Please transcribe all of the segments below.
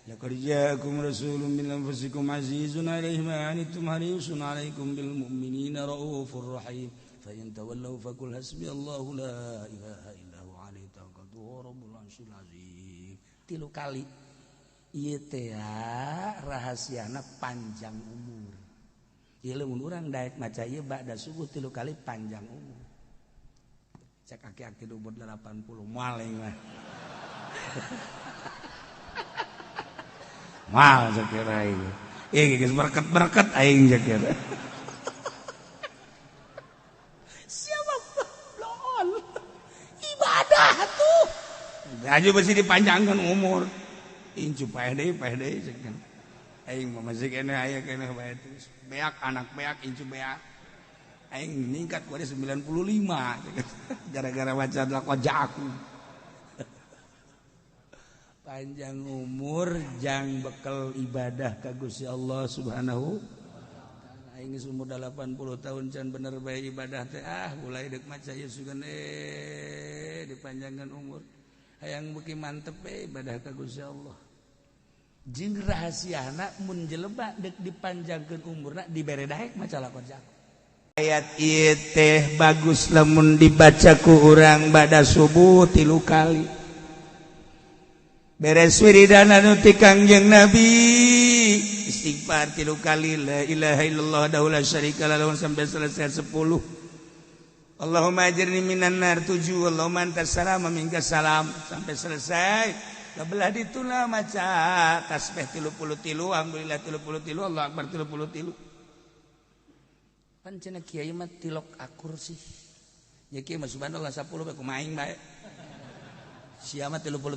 Laqad ja'akum rasulun min anfusikum azizun 'alaihi ma 'anittum harisun 'alaikum bil mu'minina raufur rahim. Fa in tawallaw faqul hasbiyallahu la ilaha illa huwa 'alaihi tawakkaltu wa rabbul 'arsyil 'azim. Tilu kali ieu teh rahasiana panjang umur. Ieu lamun urang daek maca ieu ba'da subuh tilu kali panjang umur. Cek aki-aki umur 80 moal mah. Mal sakira ieu. Ieu geus berket-berket aing sakira. Siapa lol. Ibadah tuh. Gaji besi dipanjangkan umur. Incu paeh deui sakitu. Aing mah masih keneh aya keneh bae terus. Beak anak beak incu beak. Aing ningkat ku 95 gara-gara baca laqad ja'akum. Panjang umur jang bekel ibadah ka Gusti Allah Subhanahu wa taala. Aing geus umur 80 tahun can bener bae ibadah teh ah mulai deuk maca ieu sugan dipanjangkeun umur. Hayang beuki mantep bae ibadah ka Gusti Allah. Jeung rahasiana mun jelema deuk dipanjangkeun umurna dibere daek maca laqad ja'akum. Ayat ieu teh bagus lamun dibaca ku urang bada subuh 3 kali. Beres wiridan anu ti Kangjeng Nabi istighfar 3 kali la ilaha illallah wahdahu la syarika lahu sampai selesai 10. Allahumma ajirni minan nar 7, Allahumma antas salam wa minkas salam sampai selesai. Kabelah dituna maca tasbih 33, alhamdulillah 33, Allah akbar 33. Pan cenah kiai mah tilok akur sih. Ya kiai mah subhanallah 10 bae kumaha aing bae. Sia mah 33.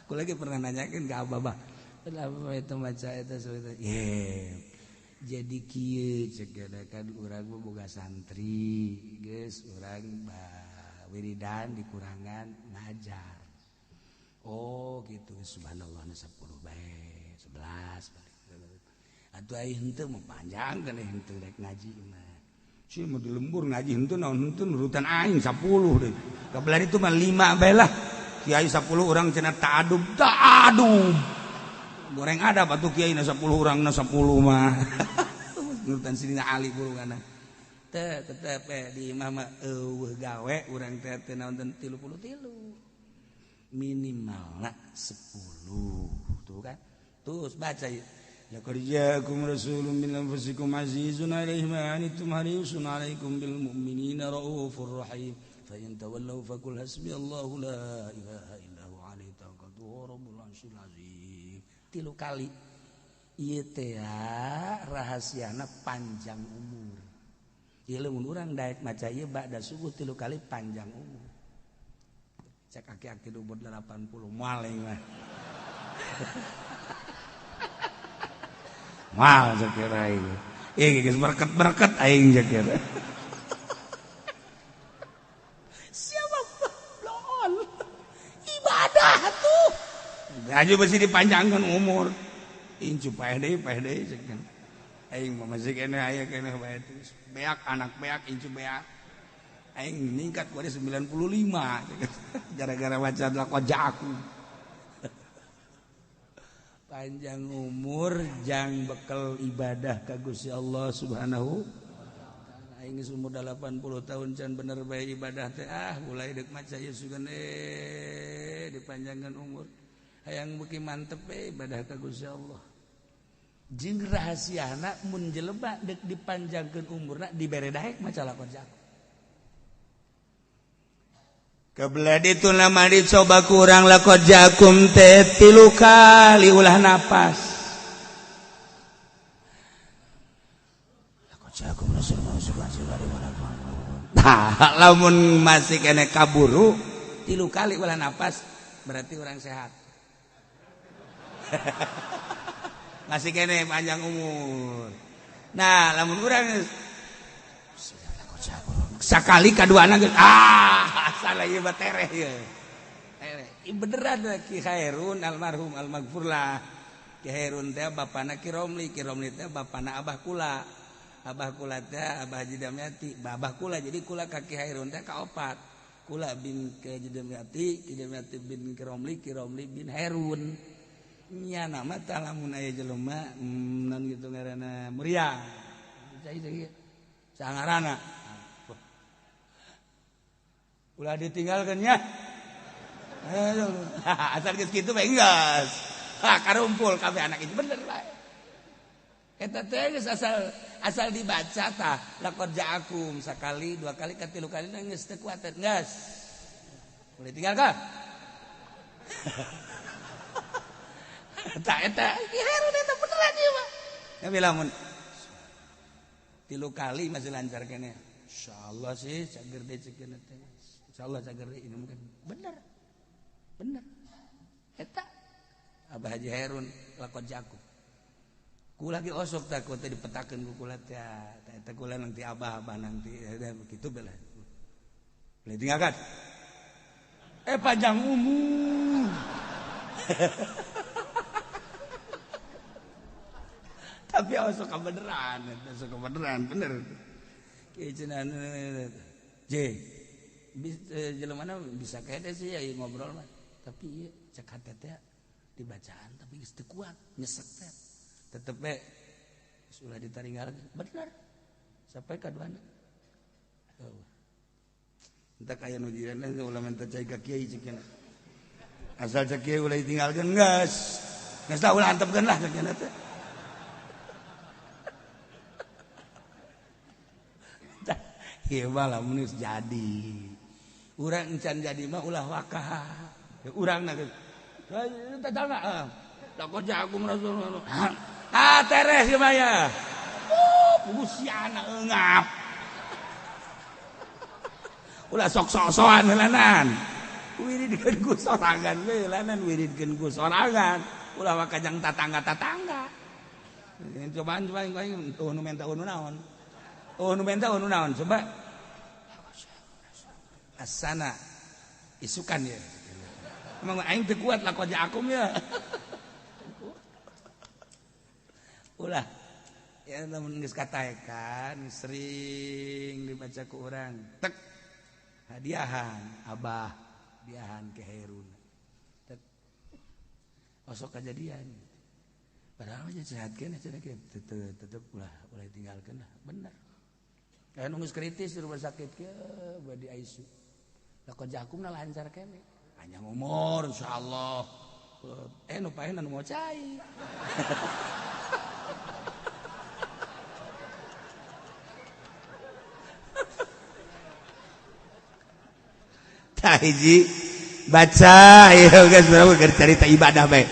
Aku lagi pernah nanyakeun ka abah. Kenapa itu maca eta saeutik? Ye. Jadi kieu cek kan urang mah boga santri, geus urang wiridan dikurangan ngajar. Oh gitu, subhanallah 10 bae, 11 balik. Atuh ai henteu mah panjang kan henteu rek ngaji mah. Si mau di lembur ngaji henteu naon henteu nurutan aing 10 deui. Kabelah itu mah 5 bae lah. Kiai 10 urang cenah ta'adub, ta'adub. Goreng ada batu kiai na 10 urang na 10 mah. Nurutan Sidina Ali burungana. Teh tetep di imah mah eueuh gawe urang teh teu naon 33. Minimalna 10. Tuh kan. Terus baca ieu. Laqad ja'akum rasulun min anfusikum azizun 'alaihi ma 'anittum harisun 'alaikum bil mu'minina raufur rahim. Fa in tawallaw faqul hasbiyallahu la ilaha illa huwa 'alaihi tawakkaltu wa rabbul 'arsyil 'azim. 3 kali ieu teh rahasiana panjang umur. Ieu lamun urang daek maca ieu ba'da subuh 3 kali panjang umur. Cek aki-aki umur 80 moal mah. Mal sakira ieu. Ieu geus berket-berket aing sakira. Siapa lol. Ibadah tuh. Gaji besi dipanjangkeun umur. Incu paeh deui sakitu. Aing mah masih keneh aya keneh bae terus. Beak anak beak incu beak. Aing ningkat ku 95 gara-gara baca laqad ja'akum. Panjang umur jang bekel ibadah ka Gusti Allah Subhanahu wa taala. Aing geus umur 80 tahun can bener bae ibadah teh ah mulai deuk maca ieu sugan dipanjangkeun umur. Hayang beuki mantep bae ibadah ka Gusti Allah. Jeung rahasiana mun jelema deuk dipanjangkeun umurna dibere daek maca laqad ja'akum. Kebelah dituna mah dicoba kurang laqad ja'akum teh 3 kali ulah napas. Laqad ja'akum rasulun. Nah, lamun masih kene kaburu 3 kali ulah napas berarti orang sehat. Masih kene panjang umur. Nah, lamun urang sakali kaduana geus ah salah ieu mah tereh ieu. Tereh. Ieu beneran Ki Khairun almarhum almaghfurlah. Ki Khairun teh bapana Ki Romli, Ki Romli teh bapana Abah Kula. Abah Kula teh Abah Haji Damyati, Abah Kula jadi kula ka Ki Khairun teh kaopat. Kula bin Kidamiati, Kidamiati bin Kiromli, Kiromli bin Herun. Nya nama tah lamun aya jelema non gitu ngaranna Muria. Cai cai. Sangarana. Ulah ditinggalkeun nya. Asal geus kitu bae geus. Ha karumpul kabeh anak itu bener bae. Eta teh geus asal dibaca tah laqad ja'akum sakali dua kali katilu kali geus teu kuat geus. Boleh tinggalkan? Tah eta Herun eta beneran ieu mah. Ya lamun tilu kali masih lancar keneh. Insyaallah sih cager deui cekeun teh. Insyaallah cager deui ini mungkin bener. Bener. Eta Abah Haji Herun laqad ja'akum. Kula ge osok takut teh dipetakeun ku kula teh. Eta kula nanti abah-abah nanti begitu bela. Boleh tinggalkan. Panjang umur. Tapi osok kebeneran, osok kebeneran bener. Kieu cenah J. Jelema mana bisa kede sih ya ngobrol mah. Tapi ieu cek hate teh dibacaan tapi geus teu kuat, nyesek teh. Tetep be sudah ditaringgal bener sampai kaduana. Oh. Entah kaya nu jiran ulah minta cai ka kiai ceuk. Asal cek kiai ulah ditinggalkeun geus. Geus lah ulah antepkeun lah ceuk teh. Ieu mah lamun geus jadi. Urang encan jadi mah ulah wakah. Urang na geus. Tatangga. Laqad ja'akum rasulun. Ah teres ieu mah ya. Oh, pugusiana eungap. Ulah sok-sok-sokan heulanan. Wiridkeun ku sorangan we heulanan wiridkeun ku sorangan. Ulah wakajang tatangga-tatangga. Cobaan coba aing nu menta nu naon. Oh nu menta nu naon coba. Asana isukan ya. Emang aing teu kuat laqad ja'akum ya. Ulah ya lamun geus kataekan sering dibaca ku urang tek hadiahan abah hadiahan ke Herun tek osok kejadian padahal mah sehat keneh cenah tetep ulah ulah tinggalkeun lah bener aya nu geus kritis di rumah sakit kieu bade ICU laqad ja'akum lancar keneh panjang umur insyaallah nu paehna nu mau cai. Hiji baca ieu geus urang keur carita ibadah bae.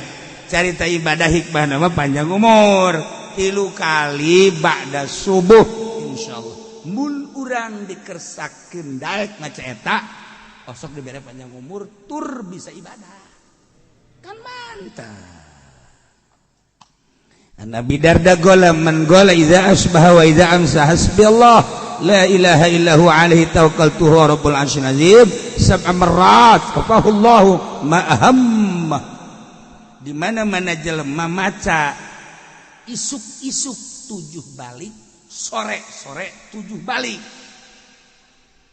Carita ibadah hikmah nama panjang umur. 3 kali ba'da subuh insyaallah. Mun urang dikersakeun daek maca eta osok dibere panjang umur tur bisa ibadah. Kan mantap. Nabi Darda gola man gola idza asbaha wa idza amsa hasbi Allah la ilaha illa huwa alaihi tawakkaltu huwa rabbul arsyil azim sab'a marrat kafahullahu ma ahamma. Di mana-mana jelema maca isuk-isuk 7 balik, sore-sore 7 balik.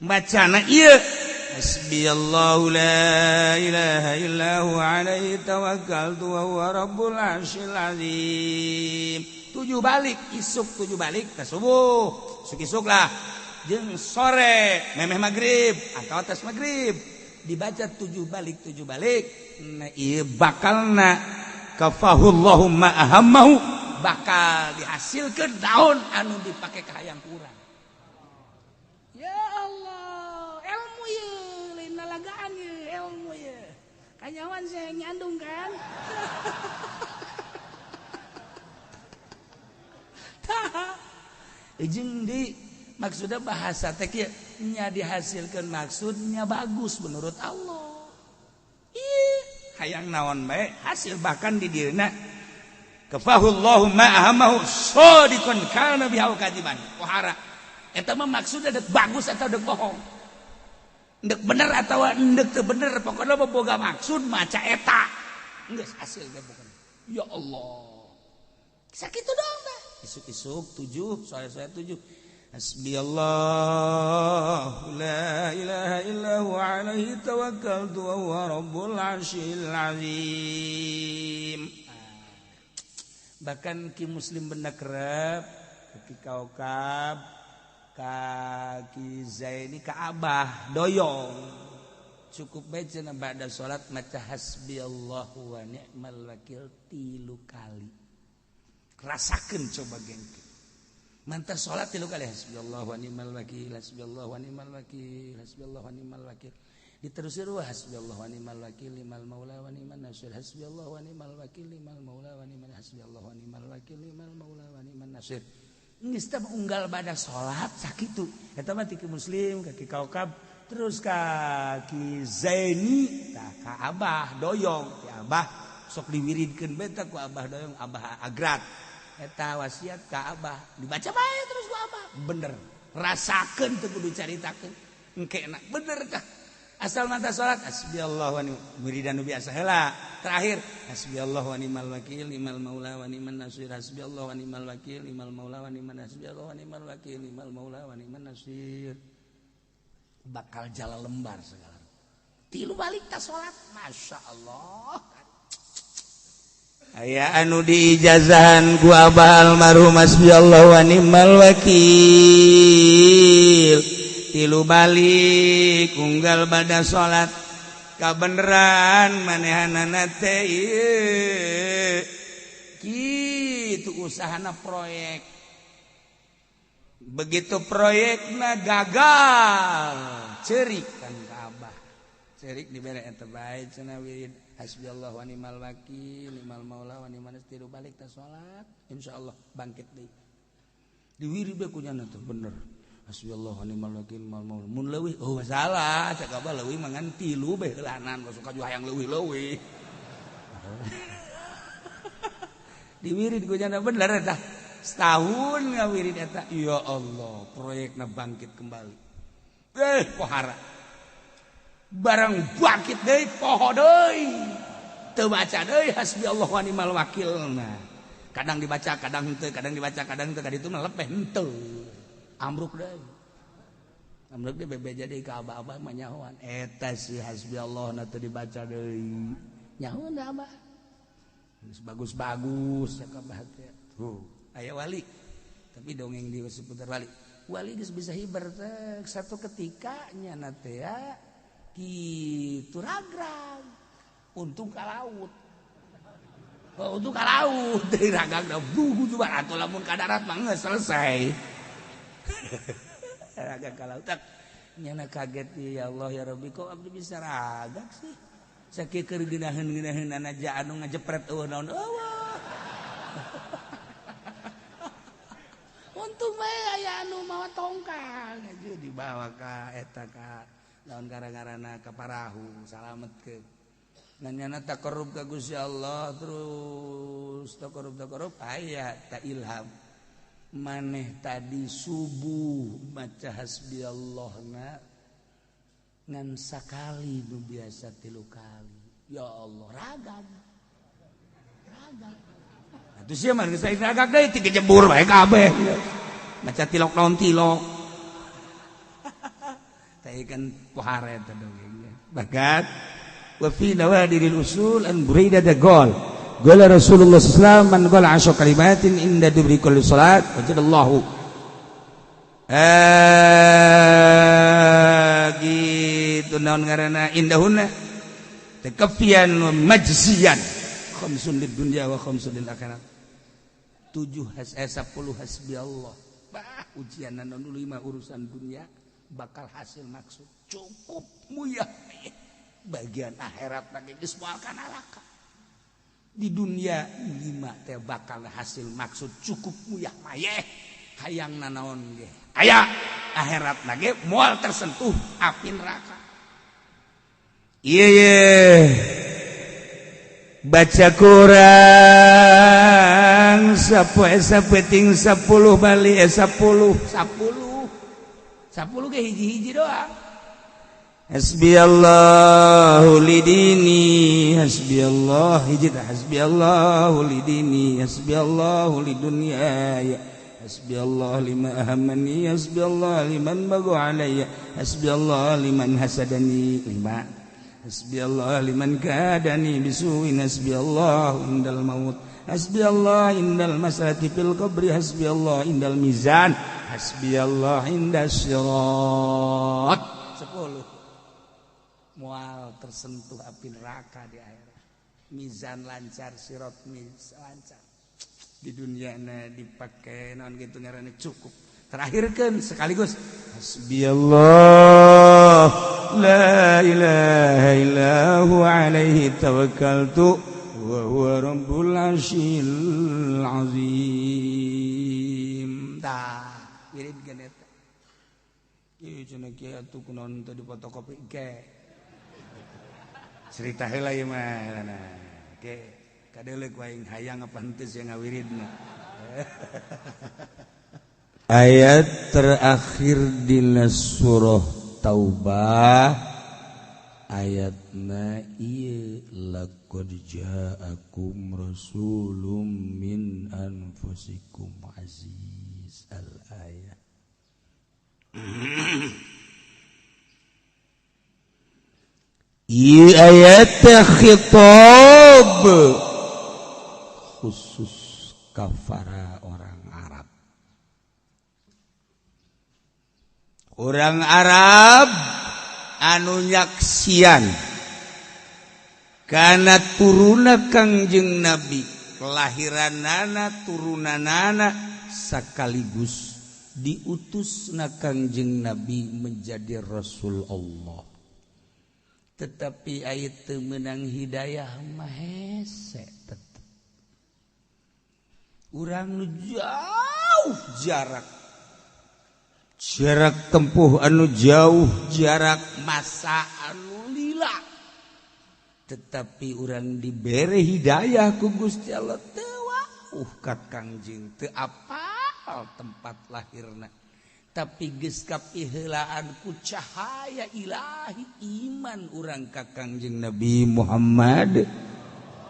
Bacana ieu hasbiyallahu la ilaha illa huwa alaihi tawakkaltu wa huwa rabbul arsyil azim. 7 balik, isuk 7 balik ke subuh, isuk-isuk lah. Jeung sore memeh magrib atau atas magrib dibaca 7 balik 7 balik. Nah ieu bakalna kafahullahu ma ahammahu bakal dihasilkeun daun anu dipake ka hayang ku urang. Ya Allah, ilmu ye, lain lalagaan ye, ilmu ye. Kanyawan saya nyandung kan. Tah. Jeung di maksudnya bahasa teh kieu nya dihasilkeun maksudnya bagus menurut Allah. Ih, hayang naon bae hasil bahkan di dieuna kafahullahu ma ahammahu sadiqan kana bihi kadiban. Wahara. Eta mah maksudnya dek bagus atau dek bohong. Dek bener atau dek teu bener, pokoknya mah boga maksud maca eta. Geus hasil ge pokokna. Ya Allah. Sakitu doang tah. Isuk-isuk 7, sore-sore 7. Hasbiyallahu la ilaha illa huwa alaihi tawakkaltu wa huwa rabbul arsyil azim. Bahkan ki muslim benda kerep ki kaukab ka ki Zaini ka Abah doyong cukup bae cenah ba'da salat maca hasbiyallahu wa ni'mal wakil 3 kali. Rasakeun coba gengke. Mantar salat 3 kali hasbiyallahu wa ni'mal wakil, hasbiyallahu wa ni'mal wakil, hasbiyallahu wa ni'mal wakil. Diterusir wa hasbiyallahu wa ni'mal wakil limal maula wa ni'man nasir, hasbiyallahu wa ni'mal wakil limal maula wa ni'man hasbiyallahu wa ni'mal wakil limal maula wa ni'man nasir. Geus teh unggal bada salat sakitu. Eta mah ti muslim ka ki kaukab terus ka ki Zaini tah ka Abah doyong, ki Abah sok diwiridkeun bae tah ku Abah doyong, Abah agrat. Eta wasiat ka Abah dibaca bae terus ku Abah bener rasakeun teu kudu caritakeun engke enak bener tah asal mata salat hasbiyallahu wa ni'mal wiridan nu biasa heula terakhir hasbiyallahu wa ni'mal wakil ni'mal maula wa ni'man nasir hasbiyallahu wa ni'mal wakil ni'mal maula wa ni'man hasbiyallahu wa ni'mal wakil ni'mal maula wa ni'man nasir bakal jala lembar segala 3 balik ta salat masyaallah. Aya anu diijazahan ku Abah almarhum hasbiyallahu wa ni'mal wakil 3 balik unggal bada salat kabeneran manehanana teh ieu kitu usahana proyek begitu proyekna gagal ceurik kan ka Abah ceurik dibere eta bae cenah wirid hasbiyallahu wa ni'mal wakil ni'mal maula wa ni'man nasir balik ta salat insyaallah bangkit deui diwirid bae ku nyana teh bener hasbiyallahu wa ni'mal wakil ni'mal maula mun leuwih oh masalah cek abah leuwih mangan 3 bae heulanan sok ka hayang leuwih-leuwih diwirid ku nyana bener eta setahun ngawirid eta ya Allah proyekna bangkit kembali pohara barang bangkit deui poho deui teu baca deui hasbiyallahu wa ni'mal wakil. Nah kadang dibaca kadang henteu kadang dibaca kadang henteu kaditu mah lepeh henteu ambruk deui ambruk deui bebeja deui ka abah-abah mah nyahoan eta si hasbiyallah na teu dibaca deui nyahoan da abah geus bagus-bagus ya ka abah teh tuh aya wali tapi dongeng di seputar wali wali geus bisa hiber teh satu ketika nyana teh gitu ragrag untung ka laut oh, untung ka laut deui ragrag da buhu juga atuh lamun ka darat mah geus selesai ragrag ka laut nyana kaget ya Allah ya Rabbi kok abdi bisa ragrag sih sakieu keur geunaheun-geunaheunana ja anu ngajepret eueuh naon eueuh untung bae aya anu mawa tongkang aja dibawa ka eta ka lawan gara-garana ka parahu salametkeun nanyana taqarrub ka Gusti Allah terus taqarrub aya ta ilham maneh tadi subuh maca hasbiyallahna ngan sakali nu biasa 3 kali ya Allah ragam ragam atuh sia mah geus ragam deui ti kejebur bae kabeh maca tilok naon tilok kan pohara eta dongengnya bakat wa fi nawadiril usul an Buraidah da gol gol Rasulullah sallallahu alaihi wasallam man qala 10 kalimatin inda dubri kulli salat wajadallahu gitu naon ngaranna indahunna takafian wa majziyan khamsun lid dunya wa khamsun lil akhirat 7 10 hasbiyallah bah ujian anu 5 urusan dunia bakal hasil maksud cukup muyah bagian akhirat lagi geus moal ka neraka di dunia 5 teh bakal hasil maksud cukup muyah mayeh hayang nanaon ge aya akhirat lagi moal tersentuh api neraka ieu baca kurang sapoe sapeting 10 bali 10 10 10 ge hiji-hiji doang. Hasbiyallahu lidini hasbiyallah hiji tah hasbiyallahu lidini hasbiyallahu lidunyaya Hasbi Allah lima ahamani, hasbi Allah liman bagu alayya, hasbi Allah liman hasadani. Lima. Hasbi Allah liman kadani bisuin, hasbi Allah indal maut, hasbi Allah indal masalati fil qabri, hasbi Allah indal mizan, hasbi Allah indas sirat. 10. Mual tersentuh api neraka di akhirat. Mizan lancar, sirat lancar. Di dunia na dipakai naon gitu ngaranna cukup. Terakhirkan sekaligus hasbiyallah la ilaha illa huwa alaihi tawakkaltu wa huwa rabbul arsyil azim. Tah, wiridkeun eta. Ieu cenah kieu atuh kunaon teu difotokopi ke. Cerita heula ieu mah nah. Ke kadeuleuh ku aing hayang apa henteu sia ngawiridna. Ayat terakhir dina surah Taubah ayatna ieu laqad ja'akum rasulun min anfusikum aziz al ayat. Ieu ayat khitab khusus kafara orang Arab. Orang Arab anu nyaksian kana turuna Kangjeng Nabi, kelahiranana turunanana sekaligus diutusna Kangjeng Nabi menjadi Rasul Allah. Tetapi ayat teu meunang hidayah mah hese tetep. Urang nu jauh jarak, jarak tempuh anu jauh, jarak masa anu lila, tetapi urang dibere hidayah ku Gusti Allah teu wauh ka Kangjeng, teu apal tempat lahirna, tapi geus kapiheulaan ku cahaya ilahi iman urang ka Kangjeng Nabi Muhammad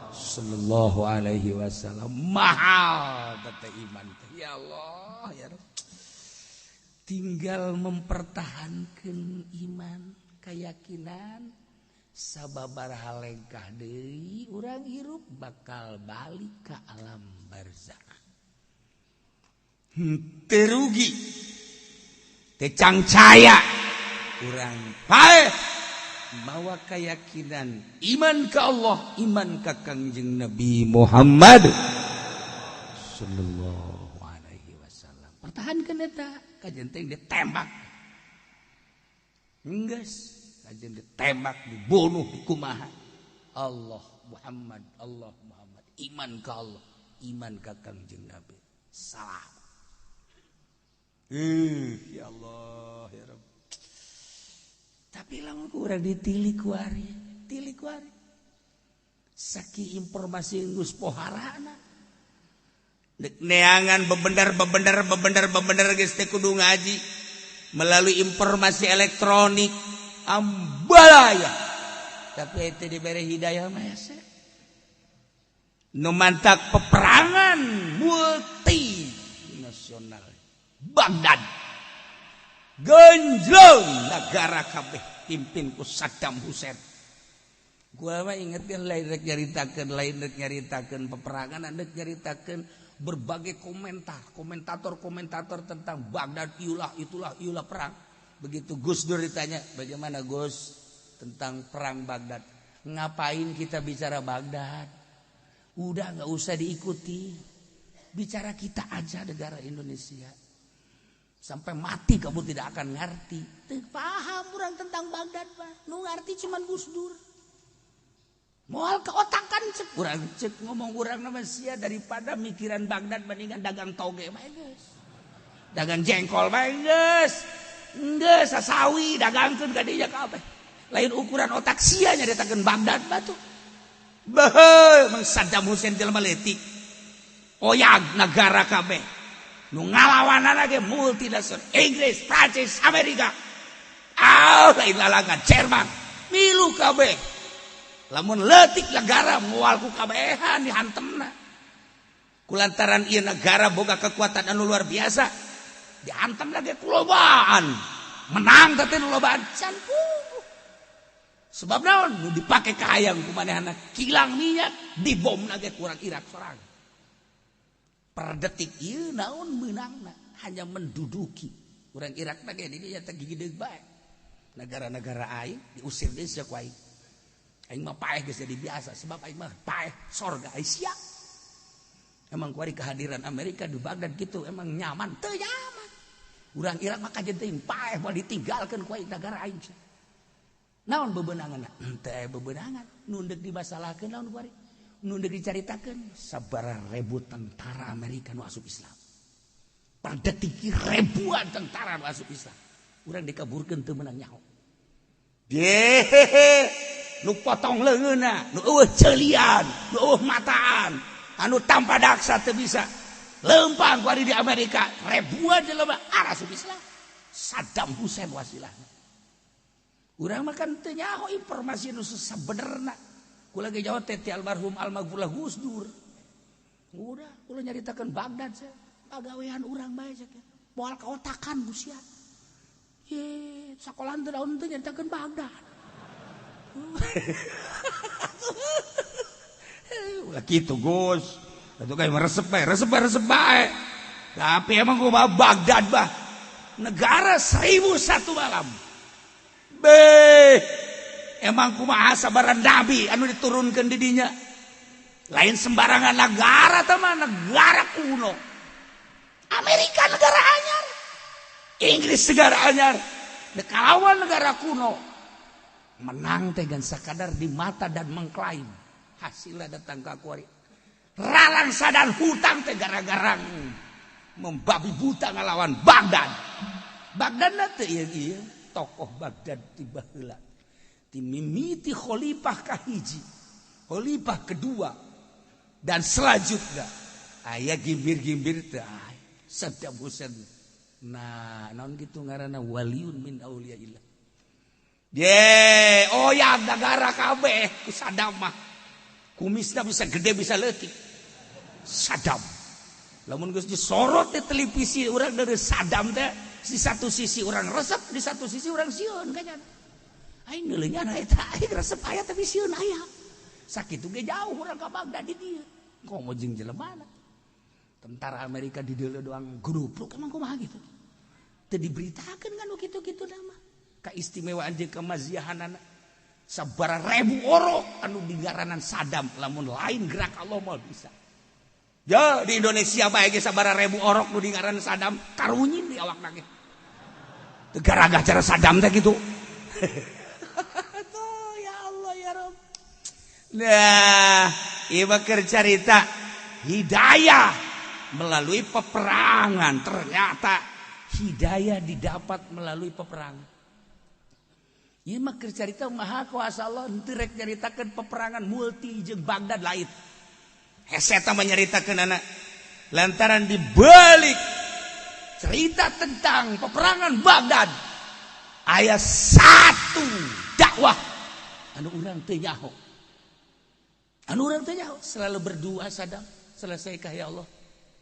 sallallahu alaihi wasallam. Mahal teh iman teh, ya Allah ya Rabb. Tinggal mempertahankan iman, keyakinan, sababaraha lengkah deui urang hirup bakal balik ka alam barzakh. Teu rugi, teu cangcaya urang paeh mawa keyakinan iman ka Allah, iman ka Kangjeng Nabi Muhammad sallallahu alaihi wasallam. Pertahankan eta. Kajen teh ditembak, geus kajen ditembak, dibunuh, dikumaha. Allah Muhammad, Allah Muhammad, iman ka Allah, iman ka Kangjeng Nabi. Salam. Ya Allah ya Rabb. Tapi lamun ku urang ditilik kuari, tilik kuari. Saking informasi geus poharana. Neangan bebendar bebendar bebendar bebendar geus teh kudu ngaji melalui informasi elektronik ambalaya, tapi itu diberi hidayah mah hese. Nu mantak peperangan multinasional Baghdad genjlong negara kabeh pimpin ku Saddam Hussein. Gua mah ingetkeun lain rek nyaritakeun, lain rek nyaritakeun peperangan, rek nyaritakeun berbagai komentar, komentator-komentator tentang Baghdad, iulah, itulah, iulah perang. Begitu Gus Dur ditanya, bagaimana Gus tentang perang Baghdad? Ngapain kita bicara Baghdad? Udah nggak usah diikuti. Bicara kita aja negara Indonesia. Sampai mati kamu tidak akan ngerti. Teu paham orang tentang Baghdad, Pak. Nu ngerti cuman Gus Dur. Moal keotakan cek urang cek ngomong urang nama sia daripada mikiran Baghdad mendingan dagang toge bae geus. Dagang jengkol bae geus. Geus sasawi dagangkeun ka dinya kabeh. Lain ukuran otak sia nyaritakeun Baghdad batu. Beuh, mang Saddam Hussein jelema leutik. Oyag nagara kabeh. Nu ngalawanana ge multinasional Inggris, Prancis, Amerika. Ah, lain lalangan Jerman. Milu kabeh. Lamun leutik negara moal ku kabehan dihantemna. Kulantaran ieu negara boga kekuatan anu luar biasa, dihantam lagi kulobaan. Menang teh lobaan can puguh. Sebab naon nu dipake kahayang ku manehna kilang minyak dibom lagi kurang Irak sorang. Per detik ieu naon meunangna hanya menduduki. Urang Irak mah ge di dieu teh gigideug bae. Negara-negara aing diusir deui sia ku aing. Aing mah paeh geus jadi biasa sebab aing mah paeh sorga aing sia. Emang kuari kehadiran Amerika di Baghdad gitu emang nyaman teu nyaman. Urang Irak mah kajen teuing paeh moal ditinggalkeun ku aing negara aing. Naon bebenangan? Teu aya bebenangan. Nu deuk dimasalahkeun naon kuari? Nu deuk dicaritakeun sabaraha ribu tentara Amerika nu asup Islam. Per detik ribuan tentara nu asup Islam. Urang dikaburkeun teu meunang nyaho. Yehehe, nu potong leungeunna, nu eueuh ceulian, nu eueuh mataan, anu tanpa daksa teu bisa. Lempang kuari di Amerika, ribuan jelema asup Islam. Saddam Hussein wasilahna. Urang mah kan teu nyaho informasi nu sabenerna. Kula ge jauh teh ti almarhum almaghfurlah Gus Dur. Udah, kula nyaritakeun Baghdad sia. Pagawean urang bae sia. Moal kaotakan ku sia. Ye, sakolahan teu daun teu nyaritakeun Baghdad. Ulah kitu Gus. Atuh kayak meresep bae, resep bae, resep bae. Tapi emang gua Baghdad bah. Negara 1001 malam. Beh, emang kumaha sabaran nabi anu diturunkeun di dinya. Lain sembarangan negara teh mah negara kuno. Amerika negara anyar, Inggris negara anyar, kalawan negara kuno. Menang teh gan sakadar di mata dan mengklaim. Hasilnya datang ka kuari. Ralangsa dan hutang teh gara-gara membabi buta ngalawan Baghdad. Baghdad teh ieu tokoh Baghdad ti baheula. Ti mimiti khalifah kahiji, khalifah kedua dan selanjutnya aya gimbir-gimbir teh Saddam Hussein. Nah, naon kitu ngaranna waliun min auliyaillah. Ye, oh ya negara kabeh ku Saddam mah. Kumisna bisa gede bisa leutik. Saddam. Lamun geus disorot di televisi urang dari Saddam teh di satu sisi orang resep, di satu sisi orang sieun kayaknya. Aing neuleungan eta aing resep aya tapi sieun aya. Sakitu ge jauh urang ka Baghdad di dieu. Komo jeung jelemana. Tentara Amerika di dieu doang grupluk emang kumaha gitu. Teu diberitakeun kan kitu-kitu nama. Kaistimewaan jeung kemaziahanana. Sabaraha ribu orok anu digaranan Saddam lamun lain gerak Allah mah bisa. Ya di Indonesia bae ge sabaraha ribu orok nu dingaranan Saddam karunyin di awakna ge. Teu garagah cara Saddam teh kitu. Tuh ya Allah ya Rabb. Nah, ieu mah keur carita hidayah melalui peperangan. Ternyata hidayah didapat melalui peperangan. Ieu mah keur carita maha kuasa Allah henteu rek nyaritakeun peperangan multi jeung Baghdad lain. Hese eta menyaritakeun anak lantaran dibalik cerita tentang peperangan Baghdad aya satu dakwah anu urang teu nyaho. Anu urang teu nyaho selalu berdoa Saddam, selesaikah ya Allah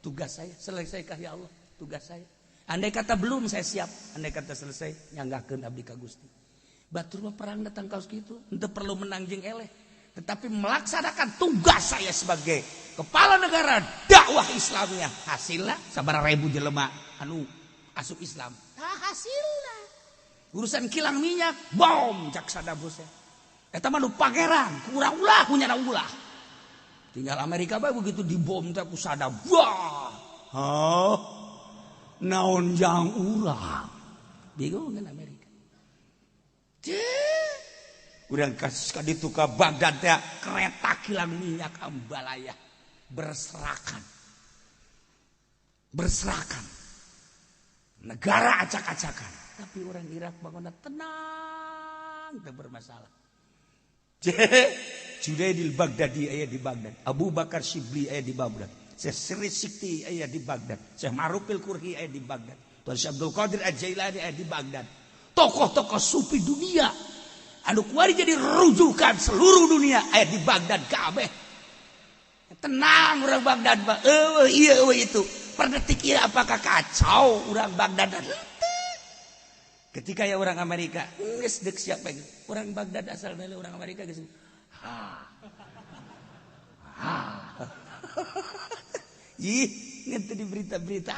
tugas saya, selesaikah ya Allah tugas saya. Andai kata belum saya siap, andai kata selesai nyanggahkeun abdi ka Gusti. Batur mah perang datang kaos kitu, henteu perlu menang jeung eleh, tetapi melaksanakan tugas saya sebagai kepala negara dakwah Islamnya. Hasilna sabaraha ribu jelema anu asup Islam. Nah, hasilna urusan kilang minyak bom cak Saddam Hussein. Eta mah nu pangeran, kurang ulah punya ulah. Tinggal Amerika bae begitu dibom teh ku Saddam. Wah. Hah? Naon jang urang? Bingung kan Amerika. Urang kasus ka ditu ka Baghdad teh kereta kilang minyak ambalaya berserakan. Berserakan. Negara acak-acakan. Tapi orang Irak bangunna tenang, teu bermasalah. Junaidil Baghdadi aya di Baghdad, Abu Bakar Shibli aya di Baghdad, Syekh Sirri Sikti aya di Baghdad, Syekh Ma'rufil Qurhi aya di Baghdad, Tuan Syekh Abdul Qadir Al-Jailani aya di Baghdad. Tokoh-tokoh sufi dunia anu kuari jadi rujukan seluruh dunia aya di Baghdad kabeh. Tenang orang Baghdad mah. Eueuh ieu, eueuh itu. Per detik ieu apakah kacau orang Baghdad? Ketika ya orang Amerika geus deuk siapa orang Baghdad, asal dari orang Amerika geus ha ha. Ih, ngente di berita-berita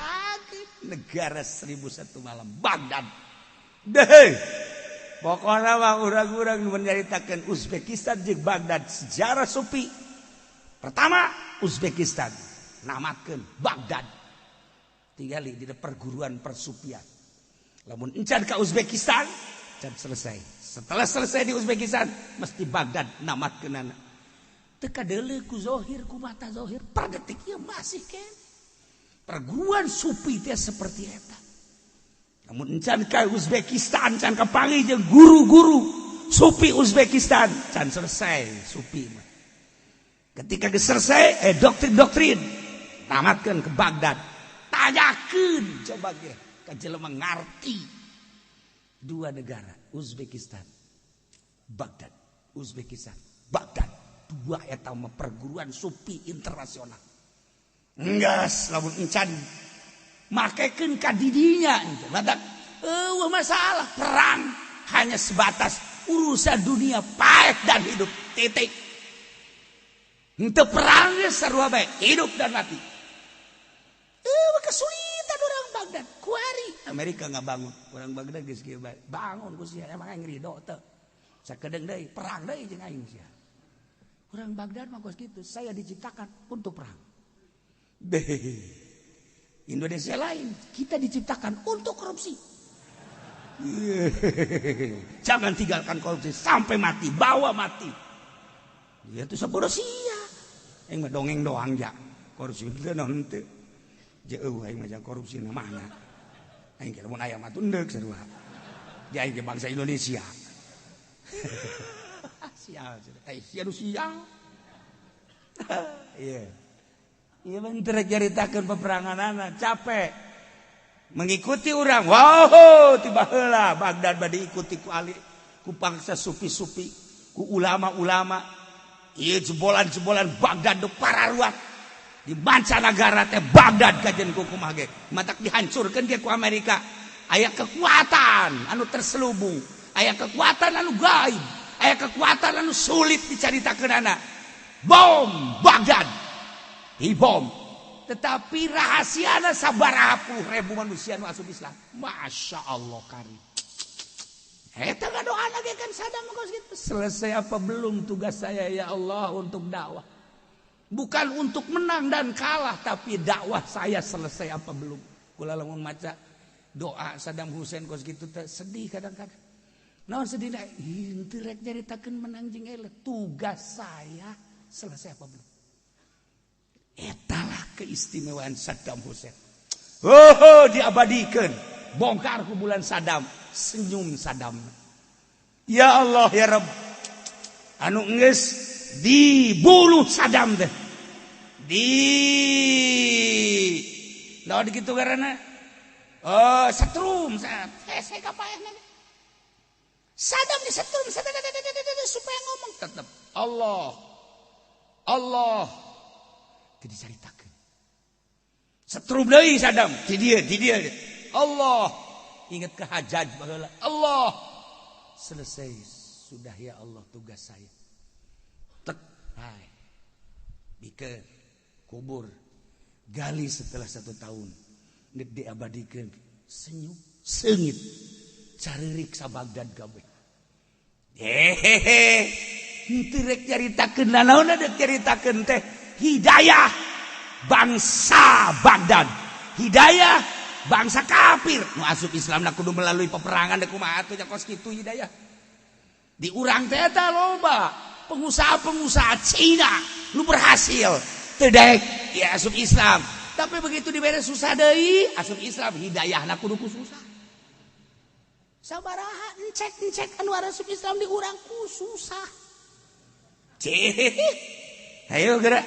negara 1001 malam Baghdad deh. Pokoknya mah urang-urang menyaritakan Uzbekistan jeung Baghdad, sejarah sufi. Pertama Uzbekistan, namatkeun Baghdad. Tinggali di perguruan persufian. Lamun encan ke Uzbekistan, can selesai. Setelah selesai di Uzbekistan, mesti Baghdad namatkeunana. Teu kadeuleu ku zohir, ku mata zohir, per detik ieu masih keneh. Perguruan sufi teh seperti eta. Namun encan ke Uzbekistan, can kapanggih jeung guru-guru sufi Uzbekistan, can selesai sufi mah. Ketika geus selesai, doktrin-doktrin tamatkeun ke Baghdad. Tanyakeun coba ge ka jelema ngarti dua negara, Uzbekistan, Baghdad, Uzbekistan, Baghdad. Dua eta mah perguruan sufi internasional. Enggeus lamun encan makekeun ka didinya badak eueuh masalah perang, hanya sebatas urusan dunia, paeh dan hidup, titik. Henteu perang geus sarua bae, hidup dan mati. Eueuh kesulitan orang Baghdad kuari Amerika ngabangun, orang Baghdad geus kieu bae, bangun ku sia, emang aing ridho teu? Sakedeung deui perang deui jeung aing sia. Orang Baghdad mah kos kitu, saya diciptakan untuk perang. Deh. Indonesia lain, kita diciptakan untuk korupsi. Jangan tinggalkan korupsi sampai mati, bawa mati. Dia tuh sabodo sia. Aing mah dongeng doang ja. Korupsi teu naon teu. Jeuh aing mah jang korupsi na mana. Aing kira mun aya mah tunduk sarua. Di aing ge bangsa Indonesia. Sial, sia nu sial. Iya. Iya bener, nyaritakeun peperangan capek. Mengikuti orang. Wow, tiba heula Baghdad bade diikuti ku ali, ku bangsa sufi-sufi, ku ulama-ulama. Ieu jebolan-jebolan Baghdad nu pararuat. Di mancanagara teh Baghdad kajen ku kumaha ge. Matak dihancurkeun ge ku Amerika. Aya kekuatan anu terselubung, aya kekuatan anu gaib, aya kekuatan anu sulit dicaritakeunana. Bom Baghdad. Dibom. Tetapi rahasiana sabaraha puluh ribu manusia nu asup Islam. Masya Allah kari. Eta ngadoana ge kan Saddam kos gitu. Selesai apa belum tugas saya, ya Allah, untuk dakwah? Bukan untuk menang dan kalah, tapi dakwah saya selesai apa belum? Kula lamun maca doa Saddam Hussein kos gitu teh sedih kadang-kadang. Naon sedih? Henteu rek nyaritakeun menang jeung eleh. Tugas saya selesai apa belum? Etalah keistimewaan Saddam Hussein. Oh, diabadikan. Bongkar kuburan Saddam, senyum Saddam. Ya Allah ya Rabb. Anu geus dibunuh Saddam teh. Di naon kitu karena oh setrum saya kapaehna. Saddam disetrum supaya ngomong tetap Allah Allah teu dicaritakeun. Setrum deui Saddam di dieu, di dieu Allah, ingat ke Hajjaj baheula, Allah, selesai sudah ya Allah tugas saya. Tek hai bikeun kubur, gali setelah 1 tahun, nek diabadikeun, senyum seungit caririk sa Baghdad kabeh. Hehehe, henteu rek nyaritakeun nanaon, dek nyaritakeun teh hidayah bangsa Baghdad, hidayah bangsa kafir nu asup Islam na kudu melalui peperangan. Dek kumaha atuh nya kos kitu hidayah di urang teh. Eta loba pengusaha-pengusaha Cina nu berhasil teu daek ya asup Islam, tapi begitu dibere susah deui asup Islam. Hidayahna kudu ku susah. Sabaraha encek-encek anu asup Islam di urang ku susah. Cih, ayo gerak.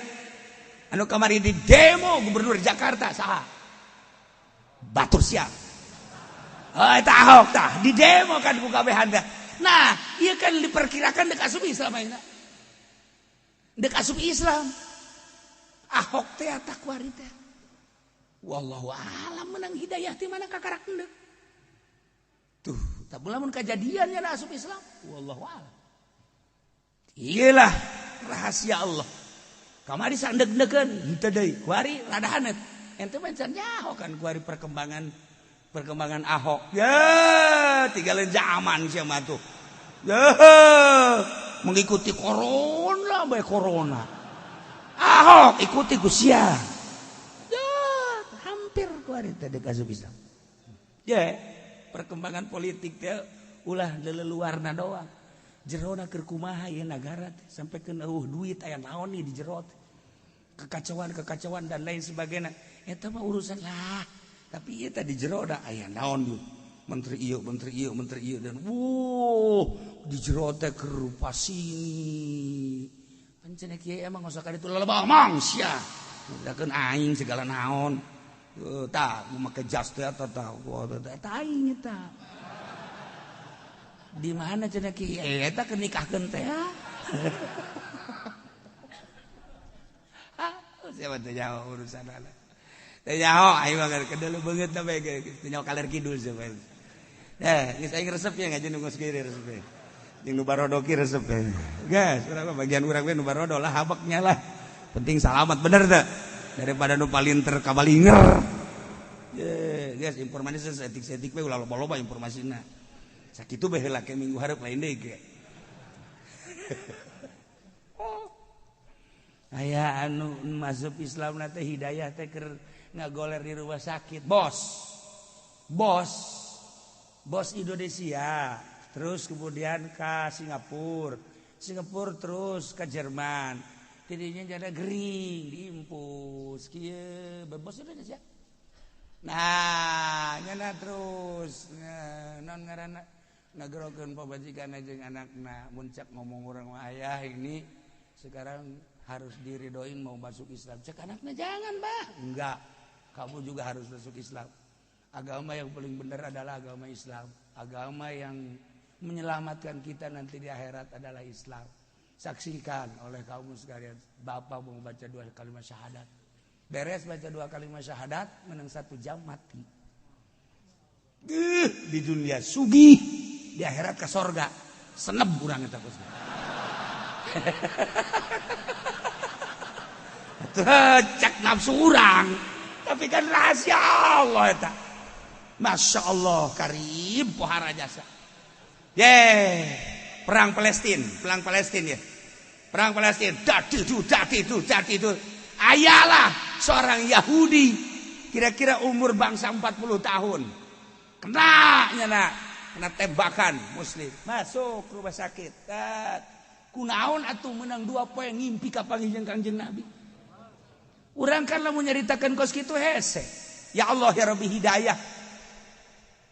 Anu kamari di demo gubernur Jakarta saha? Batur siap. Oh, eta Ahok tah di demo kan ku kabehan. Nah, ieu kan diperkirakan dek asup Islam ayeuna. Dek asup Islam. Ahok teh kuari teh. Wallahu a'lam menang hidayah ti mana kakarak endek. Tuh, tak lamun kajadian nya asup Islam. Wallahu a'lam. Iyalah rahasia Allah. Kamari sandeg-degeun henteu deui. Kuari rada haneut. Ente mah can nyaho kan kuari perkembangan Ahok. Ya, tinggalin zaman sia mah tuh. Ya, mengikuti corona bae corona. Ahok ikuti ku sia. Ya, hampir kuari teh deuk asup Islam. Ya, perkembangan politik teh ulah leleluarna doang. Jerona keur kumaha ieu nagara teh sampai keun eueuh duit aya naon nih di jero teh. Kekacauan-kekacauan dan lain sebagainya. Eta mah urusan lah. Tapi ieu teh di jero da aya naon ieu. Menteri ieu, menteri ieu, menteri ieu dan wuh di jero teh keur sini. Pancen kieu emang ngosok ka ditu lelebah mangsia. Udakeun aing segala naon. Tah make jas teh eta tah. Eta aing eta. Di mana cenah kieu eta keur nikahkeun teh. Ah, siapa teh nyaho urusan anak. Teh nyaho aing mah kedelu beungeut na bae teh nyaho kaler kidul siapa. Eh, geus aing resep ya ngaji nu geus kieu resep. Jeung nu barodo ki resep. Geus, urang mah bagian urang we nu barodo lah habeknya lah. Penting salamat bener teh. Daripada nu palinter kabalinger. Ye, geus informasi seetik-seetik we ulah loba-loba informasina. Sakitu bae heula ke minggu hareup lain deui ge. Oh. Aya anu masuk Islam na teh hidayah teh keur ngagoler di rumah sakit. Bos. Bos. Bos Indonesia, terus kemudian ke Singapura. Singapura terus ke Jerman. Tidinya jadi gering diimpus kieu bos Indonesia. Nah, nyana terus non ngaranna ngagerokeun pamajikan jeung anakna muncak ngomong urang ayah ini sekarang harus diridoin mau masuk Islam. Cek anakna jangan, Bah. Enggak. Kamu juga harus masuk Islam. Agama yang paling benar adalah agama Islam. Agama yang menyelamatkan kita nanti di akhirat adalah Islam. Saksikan oleh kaum sekalian, bapak mau baca 2 kalimat syahadat. Beres baca 2 kalimat syahadat, menang 1 jam mati. Di dunia sugih, di akhirat ke sorga. Seneb urang eta kos. Cek nafsu urang, tapi kan rahasia Allah eta. Masya Allah karim pohara jasa. Ye, perang Palestina ya. Perang Palestina, dadi itu. Ayalah seorang Yahudi kira-kira umur bangsa 40 tahun. Kena nyana, kena tembakan muslim. Masuk rumah sakit. Kunaon atuh menang 2 poe ngimpi ka panggih Kangjeng Nabi. Urang kan lamun nyaritakeun kos kitu hese. Ya Allah ya Rabbi hidayah.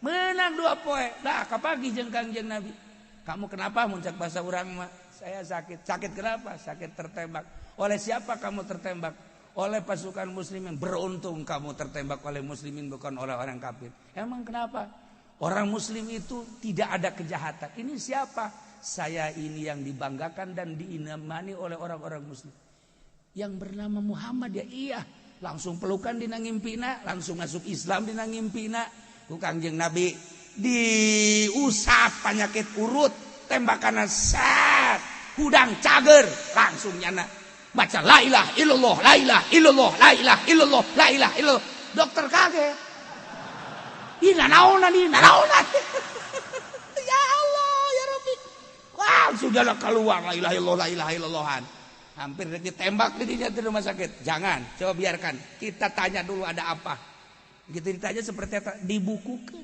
Menang 2 poe. Dah kapagi jeung Kangjeng Nabi. Kamu kenapa muncak bahasa urang mah? Saya sakit. Sakit kenapa? Sakit tertembak. Oleh siapa kamu tertembak? Oleh pasukan muslimin. Beruntung kamu tertembak oleh muslimin bukan oleh orang kafir. Emang kenapa? Orang muslim itu tidak ada kejahatan. Ini siapa? Saya ini yang dibanggakan dan diimani oleh orang-orang muslim. Yang bernama Muhammad ya iya. Langsung pelukan dina ngimpina, langsung masuk Islam dina ngimpina. Ku Kangjeng Nabi diusap penyakit urut, tembakan set, hudang cager, langsung nyana baca la ilaha illallah, la ilaha illallah, la ilaha illallah, la ilaha illallah. Dokter kaget. Ih nanaonan, ih nanaonan. Ya Allah, ya Rabbi. Wah, sudahlah keluar la ilaha illallah, la ilaha illallahan. Hampir ditembak di rumah sakit. Jangan, coba biarkan. Kita tanya dulu ada apa. Gitu ditanya seperti apa, dibukukan.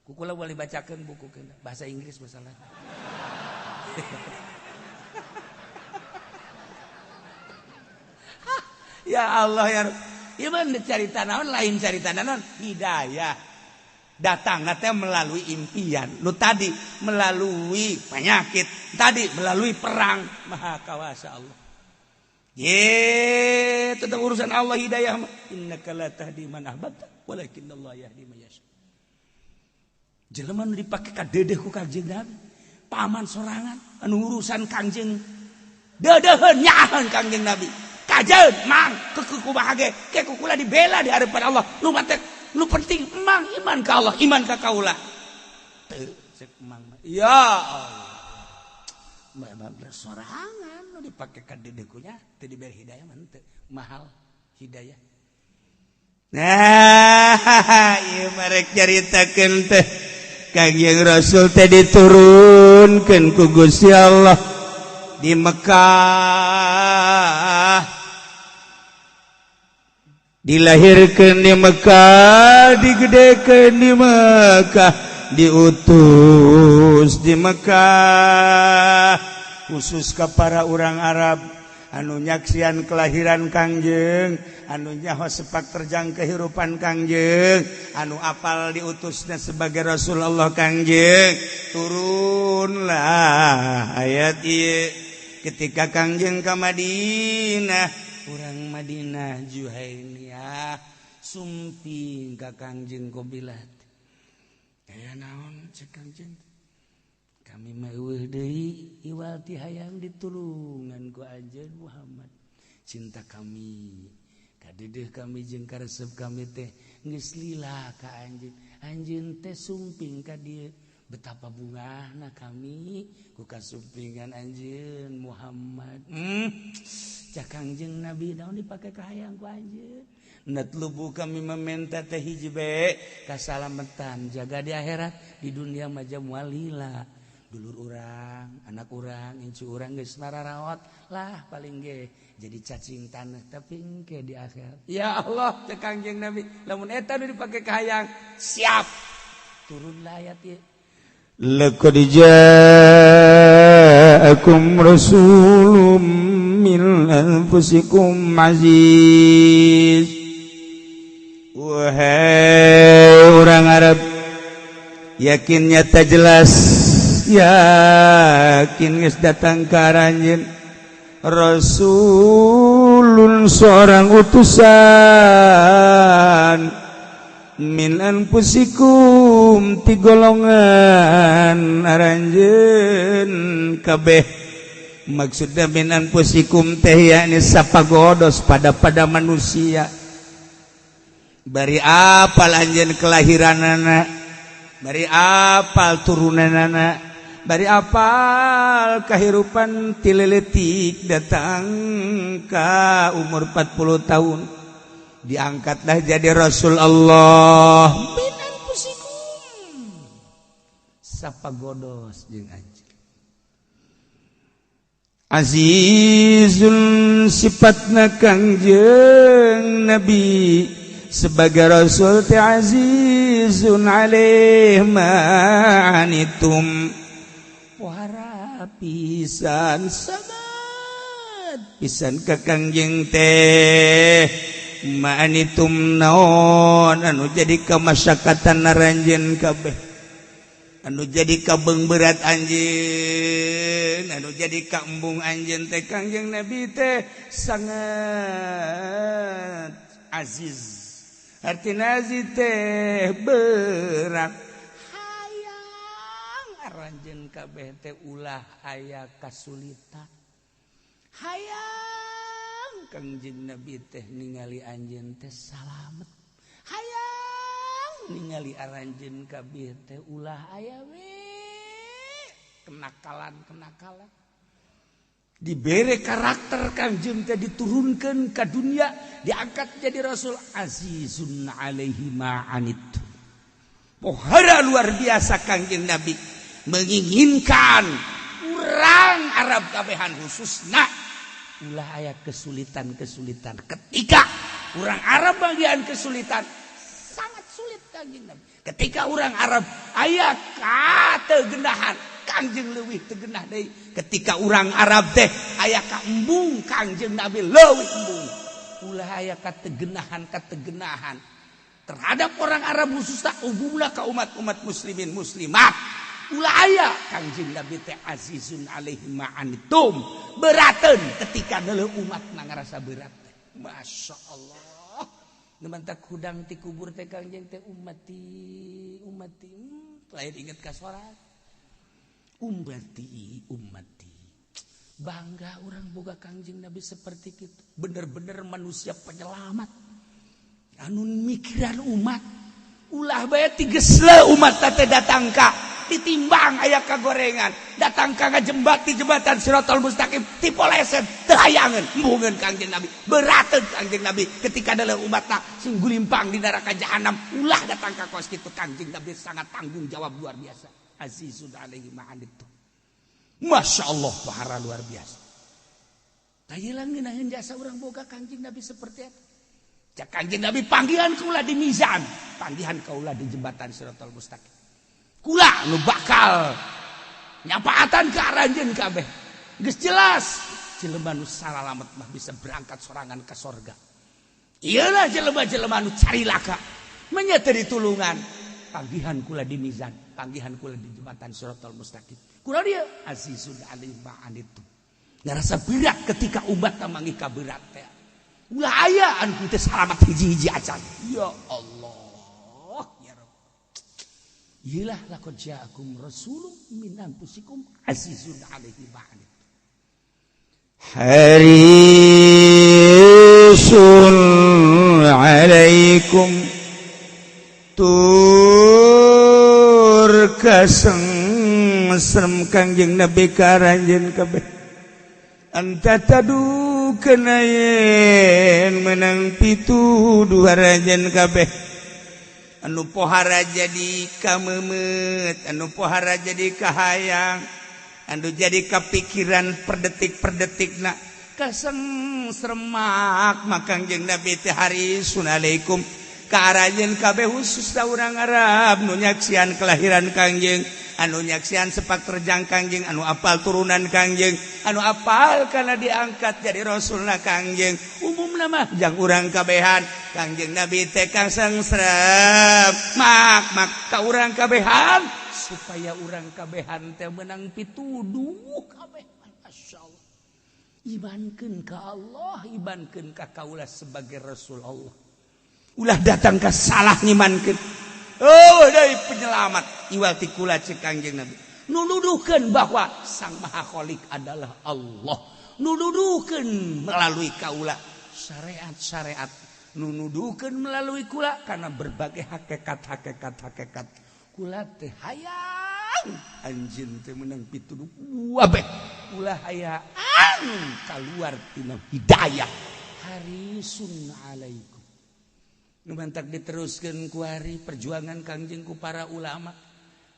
Kukula boleh bacakan buku bahasa Inggris masalah. Ya Allah ya. Iman cari naon lain cari naon hidayah. Datang nanti melalui impian. Lu tadi melalui penyakit, tadi melalui perang. Maha kawasa Allah. Ye, tentang urusan Allah hidayah. Innaka la tahdi man ahbabta, walakinnallaha yahdi man yasha. Jelema nu dipake ka dedeh ku Kangjeng Nabi. Paman sorangan anu urusan Kangjeng. Dedeuheun nyaaheun Kangjeng Nabi. Kajeun mang keukeuh kumaha ge ke ku kula dibela di hadapan Allah. Nu matek nu penting mang iman ka Allah, iman ka kaula. Teu cek mang. Ya Allah. Bae sorangan nu dipake ka dedekunya teu diberi hidayah mah teu mahal hidayah. Nah, ieu marek nyaritakeun teh Kangjeng Rasul teh diturunkeun ku Gusti Allah di Mekah. Dilahirkan di Mekah, digedekan di Mekah, diutus di Mekah, khusus ke para orang Arab anu nyaksian kelahiran Kangjeng, anu nyaho sepak terjang kehidupan Kangjeng, anu apal diutusnya sebagai Rasulullah Kangjeng. Turunlah ayat ieu ketika Kangjeng ka Madinah. Urang Madinah Juhainiyah sumping ka Kangjeng Qobilat. Aya naon cek Kangjeng? Kami mah eueuh deui iwal ti hayang ditulungan ku anjeun Muhammad. Cinta kami kadedeuh kami jeung karesep kami teh geus lila ka anjeun. Anjeun teh sumping ka dieu. Betapa bungahna kami ku kasumpingan anjeun Muhammad. Cak Kangjeng Nabi naon dipake kahayang ku anjeun. Natlubu kami meminta teh hiji be kasalamatan jaga di akhirat, di dunia mah moal lila. Dulur urang, anak urang, incu urang geus mararawat lah paling ge jadi cacing tanah tapi engke di akhirat. Ya Allah cak Kangjeng Nabi lamun eta nu dipake kahayang siap. Turunlah ayat ieu. Laqad ja'akum rasulun min anfusikum aziz. Wahai orang Arab, yakin nyata jelas, yakin geus datang ka aranjeun rasulun seorang utusan min anfusikum ti golongan aranjeun kabeh. Maksudna min anfusikum teh yakni sapagodos pada manusia. Bari apal anjeun kelahiranana, bari apal turunanana, bari apal kahirupan ti leletik datang ka umur 40 tahun. Diangkatlah jadi Rasul Allah. Min anfusikum sapagodos jeung anjeun. Azizun sifatna Kangjeng Nabi sebagai Rasul teh azizun alaih ma anitum. Pohara pisan sabat pisan ka Kangjeng teh ma'anitum naon anu jadi kamasyakatan naranjeun kabeh, anu jadi kabeung berat anjeun, anu jadi kaembung anjeun teh Kangjeng Nabi teh sangat aziz. Artina aziz teh berat. Hayang aranjeun kabeh teh ulah aya kasulitan. Hayang Kangjeng Nabi teh ningali anjeun teh salamet. Hayang ningali aranjeun kabeh teh ulah aya we kenakalan-kenakalan. Dibere karakter Kangjeng teh diturunkan ke dunia, diangkat jadi rasul. Azizun alaihi ma'anit. Pohara luar biasa Kangjeng Nabi menginginkan urang Arab kabehan khususna ulah aya kesulitan-kesulitan. Ketika orang Arab bagian kesulitan sangat sulit Kangjeng Nabi. Ketika orang Arab aya kategenahan, Kangjeng leuwih tegenah deui. Ketika orang Arab teh aya kaembung, Kangjeng Nabi leuwih embung. Ulah aya kategenahan-kategenahan terhadap orang Arab khususna umumna ka umat-umat muslimin muslimat. Ulah aya Kangjeng Nabi teh azizun alaihi ma'anitum, berateun ketika deuleu umat ngarasa berat teh. Masya Allah. Nu mantak hudang ti kubur teh Kangjeng teh ummati ummati, lain inget ka salat. Ummati ummati. Bangga orang boga Kangjeng Nabi seperti itu. Bener-bener manusia penyelamat. Anu mikiran umat. Ulah bae tigesle umat teh datang ka ditimbang aya kagorengan, datang ka ngajembat di jembatan Siratal Mustaqim tipoleset teu hayangeun embungeun Kangjeng Nabi. Berateun Kangjeng Nabi ketika dalam umatna sing gulimpang di neraka jahanam, ulah datang ka kos kitu. Kangjeng Nabi sangat tanggung jawab luar biasa. Azizun alaihi ma anittum. Masya Allah pahara luar biasa. Tayelang ngeunaheun jasa urang boga Kangjeng Nabi seperti eta. Cak Kangjeng Nabi panggilan kula di mizan, panggilan kaula di jembatan Siratal Mustaqim. Kula nu bakal nyapaatan ka aranjeun kabeh. Geus jelas jelema nu salalamet mah bisa berangkat sorangan ka sorga. Iyalah jelema-jelema nu carilaka menya teu ditulungan. Panggihan kula di mizan, panggihan kula di jembatan Siratal Mustaqim. Kula dia azizun alaihi ma anittum. Ngarasa berat ketika umat manggih ka berat teh. Ulah aya anu teu salamat hiji-hiji acan. Ya Allah, ya Rabb. Iyalah laqad ja'akum rasulun min anfusikum azizun alaihi ma anittum. Harisun alaikum tur kaseng serem Kangjeng Nabi ka aranjeun kabeh. Anta tadu kenayen menang pituduh aranjeun kabeh. Anu pohara jadi kamemet, anu pohara jadi kahayang, anu jadi kapikiran per detik per detikna kaseng seremak Kangjeng Nabi teh harisun alaikum ka aranjeun kabeh, khusus urang Arab nu nyaksian kelahiran Kangjeng, anu nyaksian sepak terjang Kangjeng, anu apal turunan Kangjeng, anu apal karena diangkat jadi rasulna Kangjeng. Umumna mah jang urang kabehan Kangjeng Nabi teh kasengserem mak mak ka urang kabehan supaya urang kabehan teh menang pituduh kabeh. Masyaallah, imankeun ka Allah, imankeun ka kaula sebagai rasul Allah. Ulah datang ke salah ngimankeun. Oh, dari penyelamat iwal ti kula, cek Kangjeng Nabi, nuduhkeun bahwa Sang Maha Khalik adalah Allah, nuduhkeun melalui kaula syariat-syariat, nuduhkeun melalui kula karena berbagai hakikat hakikat hakikat. Kula teh hayang anjeun teh menang pituduh kabeh, ulah hayang keluar tina hidayah. Harisun alaikum. Nu mantak diteruskeun kuari perjuangan Kangjeng ku para ulama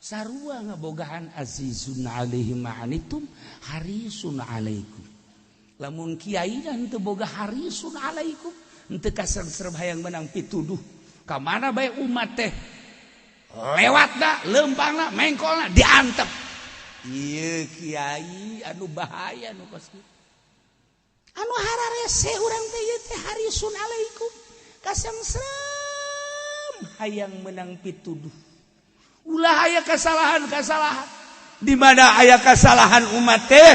sarua ngabogaan azizun alaihi ma anittum harisun alaikum. Lamun kiai dan teu boga harisun alaikum, henteu kasengserem hayang menang pituduh, ka mana bae umat teh lewatna, leumpangna, mengkolna diantep. Ieu kiai anu bahaya nu kos kitu. Anu hararese urang teh ieu teh harisun alaikum, kasengserem hayang menang pituduh, ulah aya kesalahan-kesalahan. Di mana aya kesalahan umat teh,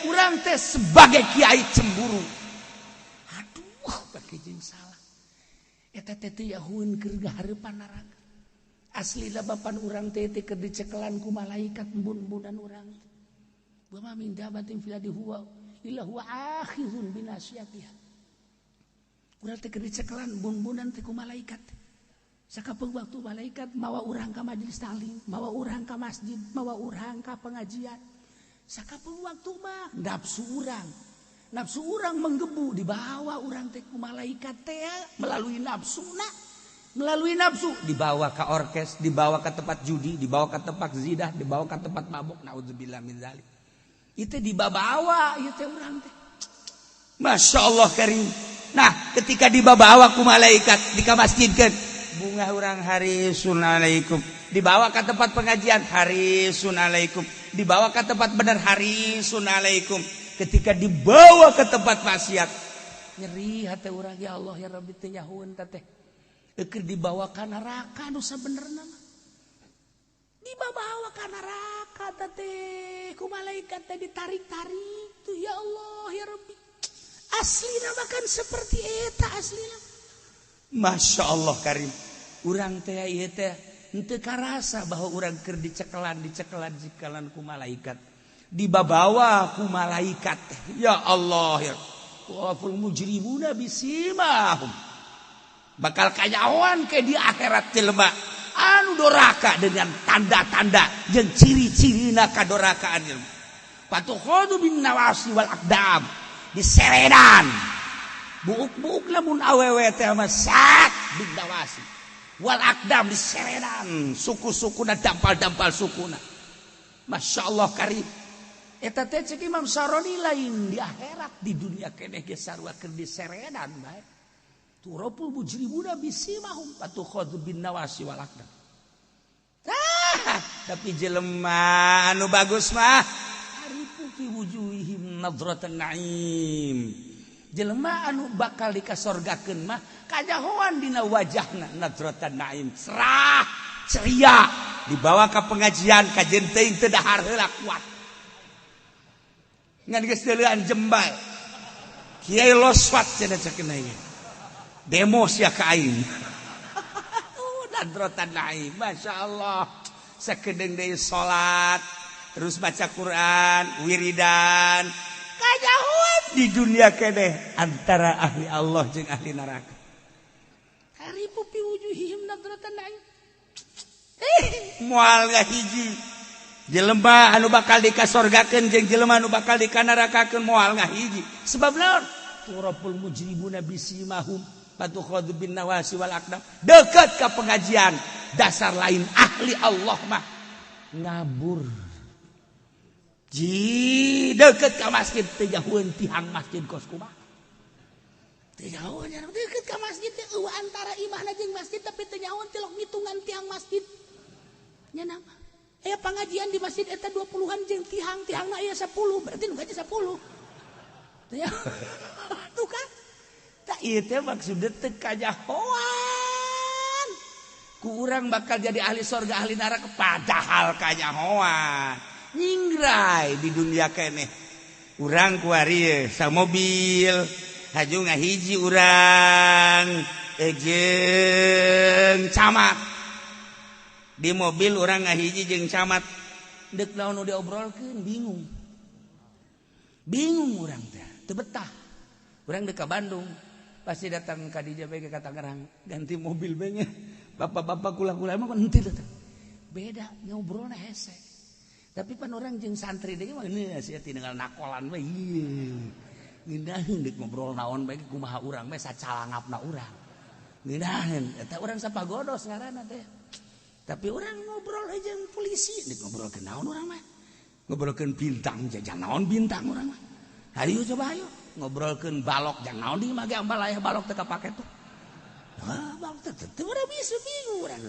urang teh sebagai kiai cemburu, aduh pakai jeung salah eta teh teu yahueun keur gahareupan neraka. Aslina bapan urang teh teh keur dicekelan ku malaikat embun-embunan urang teh. Wa ma min dabatin fil ardi huwa illa huwa akhizun binasiyatiha. Urang teh keur dicekelan embun-embunan teh ku malaikat. Sakapeung waktu malaikat mawa urang ka majelis taklim, mawa urang ka masjid, mawa urang ka pengajian. Sakapeung waktu mah nafsu urang. Nafsu urang menggebu, dibawa urang teh ku malaikat teh melalui nafsuna. Melalui nafsu dibawa ke orkes, dibawa ke tempat judi, dibawa ke tempat zina, dibawa ke tempat mabuk. Naudzubillah min zalik. Itu dibawa ieu teh urang teh. Masya Allah karim. Nah, ketika dibawa ku malaikat di masjidkeun, bunga urang harisun alaikum. Dibawa ke tempat pengajian harisun alaikum. Dibawa ke tempat benar harisun alaikum. Ketika dibawa ke tempat maksiat, nyeri hati urang, ya Allah ya Rabbi, teh nyahueun teh. Keur dibawa ka neraka nu sabenerna mah. Dibawa ka neraka teh ku malaikat teh ditarik-tarik tuh, ya Allah ya Rabbi. Aslina bahkan seperti eta aslina. Masya Allah karim. Urang teh ieu teh henteu karasa bahwa urang keur dicekelan dicekelan dicekelan ku malaikat. Dibabawa ku malaikat. Ya Allah ya. Waful mujrimuna bisimahum. Bakal kanyahoan ke di akhirat jelema anu doraka dengan tanda-tanda jeung ciri-cirina kadorakaan jelema. Patukhadu bin nawasi wal aqdam diseredan. Buuk-buuk lamun awewe teh mah sak bin nawasi wal aqdam diseredan suku-sukuna dampal-dampal sukuna. Masya Allah karim. Eta teh cek Imam Saroni lain di akhirat di dunia keneh ge sarua keur diseredan bae. Turapul mujrimuna bisimahum patukhadhu bin nawasi wal aqdam. Tah, tapi jelema anu bagus mah arifu fi wujuhihim nadratan na'im. Jelema anu bakal dikasorgakeun mah kajahoan dina wajahna nadratan na'im, cerah, ceria, dibawa ka pengajian kajen teuing teu dahar heula kuat. Ngan geus deuleuan jembal. Kiai loswat cenah ceuk ieu. Demo sia ka aing. Nadratan na'im, Masya Allah. Sakedeung deui salat, terus baca Quran, wiridan. Kajahuan di dunia keneh antara ahli Allah jeung ahli neraka. Arifu fi wujuhihim nadratan na'im. Moal ngahiji. Jelema anu bakal dikasorgakeun jeung jelema anu bakal dikanarakakeun moal ngahiji. Sebab naon? Turapul mujrimuna bisimahum patukhadhu bin nawasi wal aqdam. Deket ka pengajian, dasar lain ahli Allah mah ngabur. Ji deket ka masjid teu jauheun tihang masjid kos kumaha. Teu jauheun deket ka masjid teh eueuh antara imahna jeung masjid tapi teu jauheun tilok ngitungan tiang masjid. Nya nama. Aya pengajian di masjid eta 20-an jeung tihang, tihangna aya 10, berarti nu gaji 10. Teu tuh kan. Tak ieu teh maksudna teu kajahoan. Ku urang bakal jadi ahli sorga ahli neraka padahal kajahoan. Nyingrai di dunia keneh. Urang kuari sa mobil, haju ngahiji urang jeung camat. Di mobil orang ngahiji jeung camat deuk naon nu diobrolkeun bingung. Bingung urang teh, teu betah. Urang deuk ka Bandung, pasti datang ka dieu bae ka Tangerang, ganti mobil bae nya. Bapak-bapak kula-kula mah henteu datang. Beda ngobrolna hese. Tapi pan urang jeung santri deui mah geus sia tinggal nakolan we. Ieu. Ngeunaheun deuk ngobrol naon bae kumaha urang bae sacalangapna urang. Ngeunaheun eta urang sapagodos ngaranna teh. Tapi orang ngobrol aja jeung polisi, nek ngobrol ke naon orang mah. Ngobrolkeun bintang, jang naon bintang orang mah. Hayu coba ayo ngobrolkeun balok jang naon di mah ge ambal aya balok teu kapake tuh. Ah, balok teh teu urang bisa bingung urang.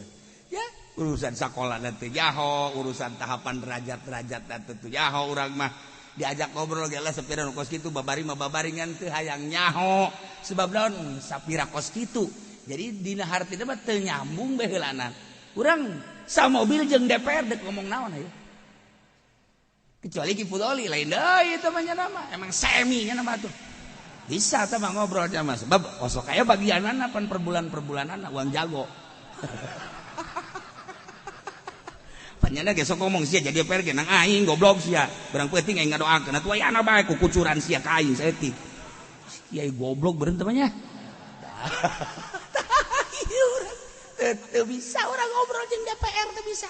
Ya, urusan sakola teu jaho, urusan tahapan derajat-derajat teu jaho urang mah. Diajak ngobrol ge lah sapira nu kos kitu babari mah babari ngan teu hayang nyaho. Sebab naon sapira kos kitu. Jadi dina hartina mah teu nyambung bae heulanan. Urang sa mobil jeung DPR dek ngomong naon ayo. Kecuali Ki Fudoli lain deui eta mah nya nama, emang semi nya nama tuh. Bisa tah mah ngobrol sama sebab osok aya bagianana pan per bulan-per bulanana uang jago. Panyana ge sok ngomong sia jadi DPR ge nang aing goblok sia. Barang peuting aing ngadoakeun atuh aya bae ku kucuran sia ka aing saeutik. Kiai goblok beureun teh mah nya. Teu bisa orang ngobrol jeung DPR teu bisa.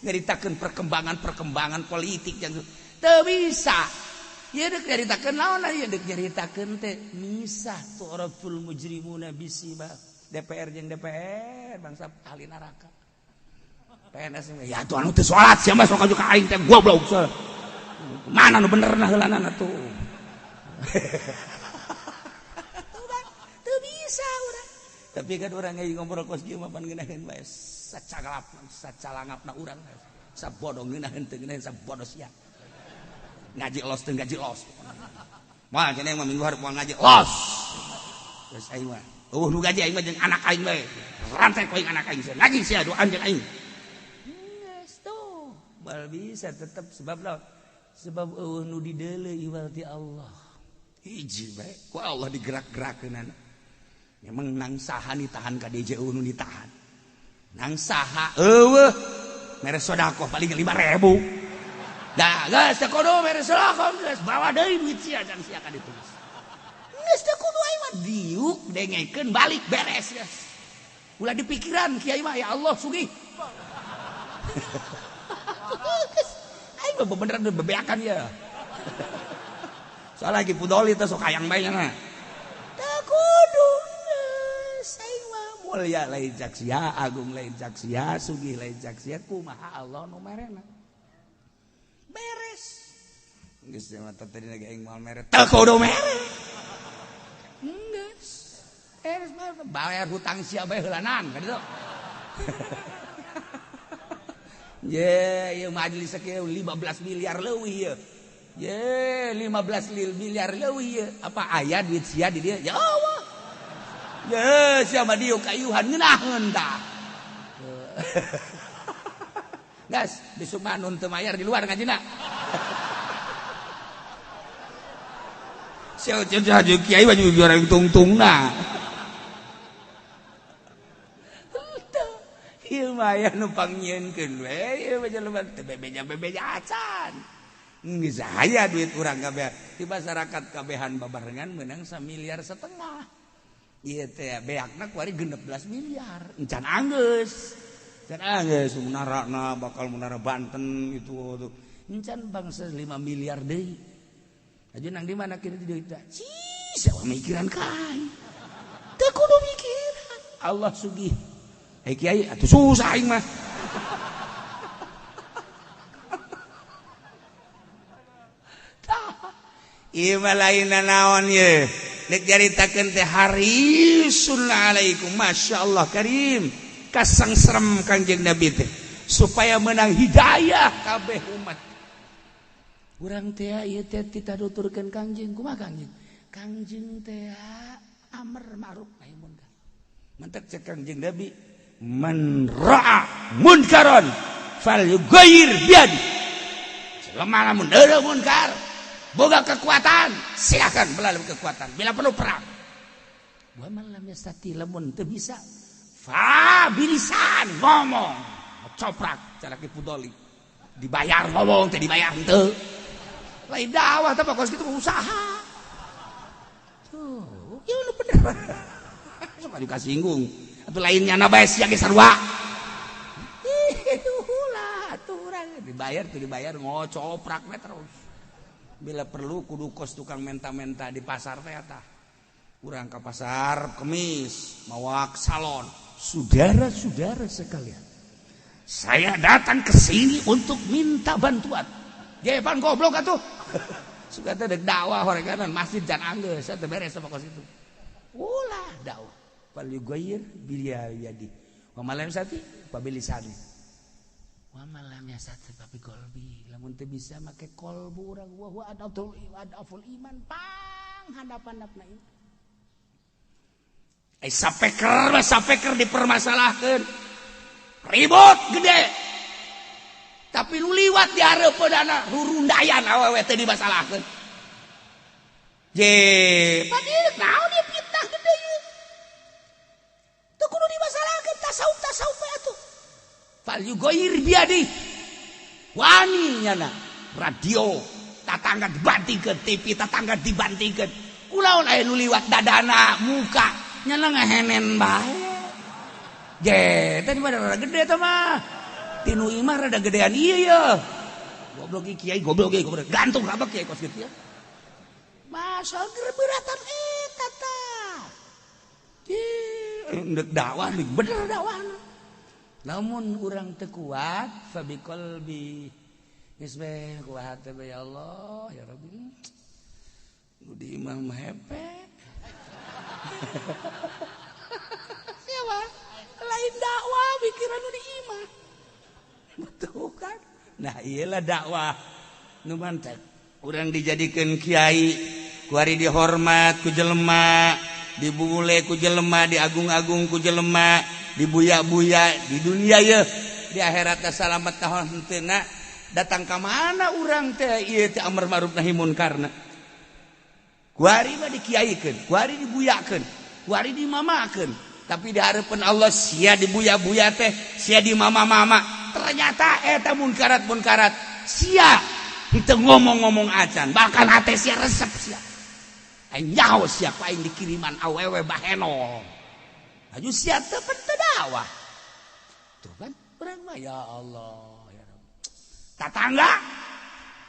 Nyaritakeun perkembangan-perkembangan politik yang teu bisa. Ieu deuk nyaritakeun naon ieu deuk nyaritakeun teh misah tu'raful mujrimuna bisiba. DPR jeung DPR bangsa ahli neraka. PNS ya tuh anu teu salat sia mah sok ka aing teh goblok. Mana nu benerna heulanana tuh. Teu bisa urang. Tapi kan orang yang ngobrol kos kieu mah pan ngeunaheun bae sacagalap sacalangapna urang sabodo ngeunaheun teu ngeunaheun sabodo sia. Ngaji los teu ngaji los. Moal cenah mah minggu hareup moal ngaji los. Geus aing mah. Eueuh nu gaji aing mah jeung anak aing bae. Rantai ku aing anak aing sia. Ngaji sia doan jeung aing. Geus tuh. Moal bisa tetep sebab lawan. Sebab eueuh nu dideuleu iwal ti Allah. Hiji bae ku Allah digerak-gerakeunana. Memang nang saha ditahan ka DJ nu ditahan. Nang saha eueuh mere sedekah paling 5.000. Dah geus teu kudu mere selakom geus bawa deui duit sia can sia ka ditu. Geus teu kudu aing mah diuk dengekeun balik beres geus. Ulah dipikiran kiai mah ya Allah sugih. Geus aing mah beneran bebeakan ya. Soalnya lagi pudoli teh sok hayang bae nya. Teu kudu geus aing mah mulia lain cak sia, agung lain cak sia, sugih lain cak sia, kumaha Allah nu merena. Beres. Geus mah tadi lagi aing moal mere. Teu kudu mere. Geus. Beres mah bayar hutang sia bae heulanan ka ditu. Ye, ieu majelis sakieu 15 miliar leuwih ieu. Ye, 15 miliar leuwih ieu. Apa aya duit sia di dieu? Ya Allah. Ye, sia mah dieu kayuhan ngeunaheun tah. Gas, besok mah nun teu mayar di luar ngajina. Sia haji kiai baju juara tungtungna. Ieu mah aya nu pangnyieunkeun we, ieu mah jelema teu bebeja-bebeja acan. Geus aya duit urang kabeh di masyarakat kabehan babarengan meunang 1,5 miliar. Ieu teh beakna kuari 16 miliar. Encan anggeus. Encan anggeus munarana bakal munara Banten itu tuh. Encan bangsa 5 miliar deui. Aja nang di mana kira duit teh? Cih, sawa mikiran kai. Teu kudu mikiran. Allah sugih. Eh kiai atuh susah aing mah. Tah, ieu mah lain naon ye. Nek caritakeun teh harisun alaikum masyaallah karim. Kasangserem Kangjeng Nabi teh supaya menang hidayah kabeh umat. Urang teh ieu teh titah nuturkeun Kangjeng kumaha Kangjeng? Kangjeng teh amar ma'ruf nahi munkar. Mantak cek Kangjeng Nabi man ra'a munkaran falyughayyir biyadi. Selama lamun deureuh munkar boga kekuatan silakan melalui kekuatan bila perlu perang. Wa man lam yastati lamun teu bisa fa bilisan ngomong coprak cara ki pudoli dibayar ngomong teh dibayar henteu. Lain dakwah teh pokos kitu usaha. Tuh, ieu nu bener. Sok anu kasinggung. Atuh lainnya na bae sia ge sarua. Ih, ulah atuh urang dibayar tuh dibayar ngocoprak we terus. Bila perlu kudu kos tukang menta-menta di pasar teh eta. Urang ka pasar Kemis mawak salon. Saudara-saudara sekalian, saya datang ke sini untuk minta bantuan. Jepan goblok atuh. Suka teh dek dakwah horeganan masjid jan anggeus teh beres sama kos itu. Ulah dakwah. Falyughayyir biyadi. Wa ma lam yastati fa bilisani. Wa ma lam yastati fa biqalbi. Lamun teu bisa make qalbu urang wa huwa adaful iman pang handap-handapna iman. Ai sapeker sapeker dipermasalahkeun. Ribut gede. Tapi lu liwat di hareupeunana rurundayan awewe teh dimasalahkeun. Je, padahal naon ieu fitnah gede ieu. Teu kudu dimasalahkeun tasawuf-tasawuf we atuh. Fal yughayyir biyadi. Wani nyana radio tatangga dibantingkeun, TV tatangga dibantingkeun. Kulaon aya nu liwat dadana muka nyana ngahenen bae. Je, teh mah rada gede teh mah. Tinu imah rada gedean ieu ye. Goblok ieu kiai, goblok ieu goblok. Gantung kabeh kiai kos kitu ya. Masa beratan eta tah. Ih, dakwah bener dakwahna. Lamun urang teu kuat fa biqalbi. Geus we kuat teh ya Allah, ya Rabbi. Nu di imah mah hepe. Siapa? Lain dakwah pikiran nu di imah. Betul kan? Nah, iyalah dakwah nu mantep. Urang dijadikeun kiai, kuari dihormat ku jelema, dibule ku jelema, diagung-agung ku jelema, dibuya-buya di dunia ye, di akhirat teh salamet tahun henteuna. Datang ka mana urang teh ieu teh amar ma'ruf nahi munkarna. Kuari mah dikiaikeun, kuari dibuyakeun, kuari dimamakeun. Tapi di hareupeun Allah sia dibuya-buya teh, sia dimama-mama. Ternyata eta munkarat-munkarat sia Henteu ngomong-ngomong acan, bahkan hate sia resep sia. Aing nyaho sia ku aing dikiriman awewe baheno. Aju sia teu teu dakwah. Tuh kan urang mah ya Allah ya Rabb. Tatangga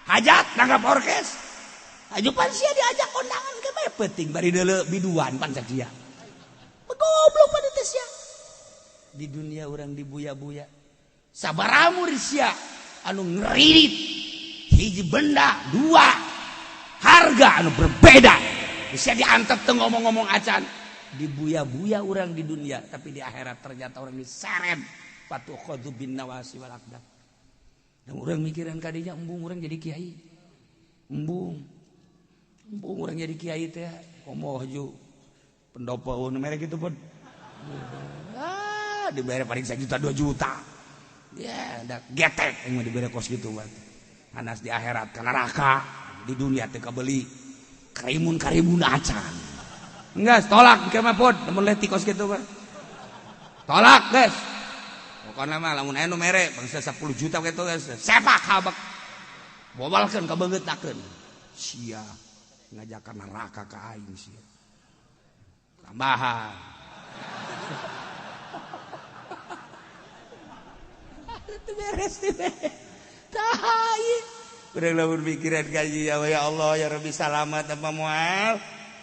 hajat nanggap orkes. Aju pan sia diajak kondangan ke bae penting bari deuleu biduan pan sia. Goblok pan teh sia. Di dunia urang dibuya-buya. Sabaramur sia anu ngeririt hiji benda dua harga anu berbeda. Bisa diantep teu ngomong-ngomong acan. Dibuya-buya urang di dunia, tapi di akhirat ternyata orang diseret patukhadzu bin nawasi wal aqdam. Dan urang mikiran kadinya embung urang jadi kiai. Embung. Embung urang jadi kiai teh komo haju pendopo nu mere kitu pun. Ah, dibayar paling 1 juta 2 juta. Ya, da getek yang dibere kos gitu mah. Anas di akhirat ke neraka, di dunia teu kabeli karimun-karimun acan. Enggak, tolak ke mah pod, lamun leutik kos kitu mah. Tolak, guys. Pokona mah lamun aya nu mere bangsa 10 juta kitu guys. Sepak habek. Bobalkeun ka beungeutakeun. Sia ngajakan neraka ka aing sia. Tambahan. Itu beres teh. Tah ieu. Urang lamun mikiran gaji ya Allah ya Rabbi salamat apa moal.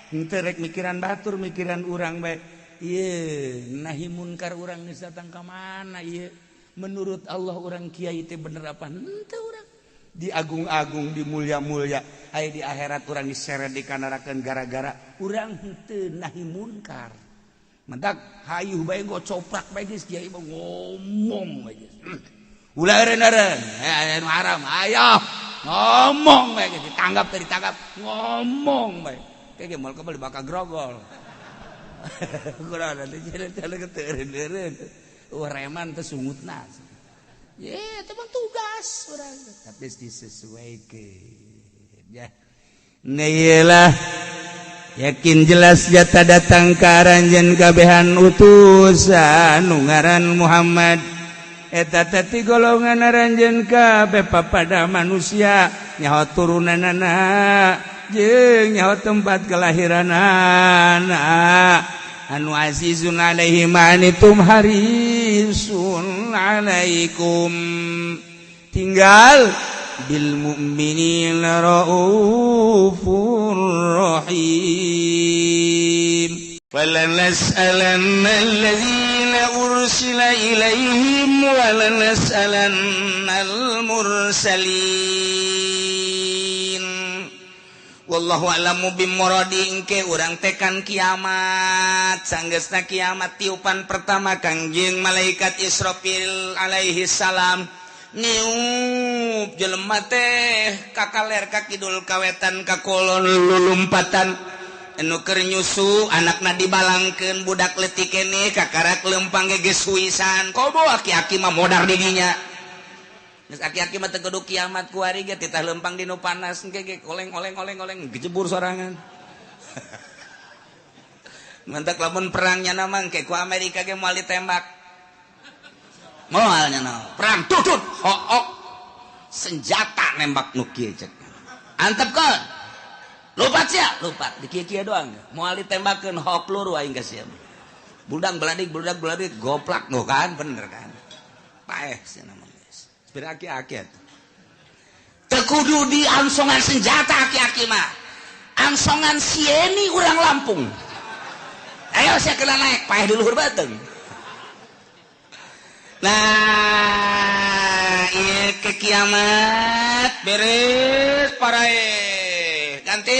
Henteu rek mikiran batur mikiran urang bae. Ieu nahi munkar urang geus datang ka mana ieu? Menurut Allah urang kiai teh bener apa henteu urang? Diagung-agung, dimulia-mulia, aya di akhirat urang diseret dikanarakeun gara-gara urang henteu nahi munkar. Mentak hayuh bae gocoprak bae geus kiai mah ngomong bae geus. Ulah eureun-eureun, aya nu haram, ayo ngomong bae geus ditanggap teh ditangkap, ngomong bae. Kayak moal kebeli bakal grogol. Kurang nanti jalan-jalan ke eureun-eureun. Reman teh sungutna. Ye, itu mah tugas urang. Tapi disesuaikan ya. Nyelah yakin jelas jata datang ka aranjeun kabehan utusan nu ngaran Muhammad. Eta teh ti golongan aranjeun kabeh papada manusia nyaho turunanana jeung nyaho tempat kelahiranana. Anu azizun alaihi ma anitum harisun alaikum. Tinggal bil mu'minina raufur rahim. Falanas'alanna allazina ursila ilaihim wa lanas'alannal mursalin. Wallahu a'lamu bimuradi engke urang tekan kiamat sanggeusna kiamat tiupan pertama Kangjeng malaikat Israfil alaihi salam niup jelema teh kakaler ka kidul kawetan ka kolon lulumpatan anu keur nyusu anakna dibalangkeun budak leutik keneh kakarak lempang ge geus huisan komo aki-aki mah modar didinya. Geus aki-aki mah teu kudu kiamat kuari ge titah lempang dinu panas engke ge oleng-oleng-oleng-oleng gejebur sorangan. Mantak lamun perangnya mah engke ku Amerika ge moal ditembak. Moal nya naon? Perang tutut hook senjata nembak nu kieu cek. Antepkeun. Lupat sia, lupat di kieu-kieu doang. Moal ditembakeun hook peluru aing ka sia. Buldang beladik goplak nu kan bener kan. Paeh sia mah. Aki-aki teu kudu di angsongan senjata aki-aki mah angsongan sieni urang Lampung ayo sia kena naik paeh di luhur beuteung. Nah ieu ke kiamat beres parae ganti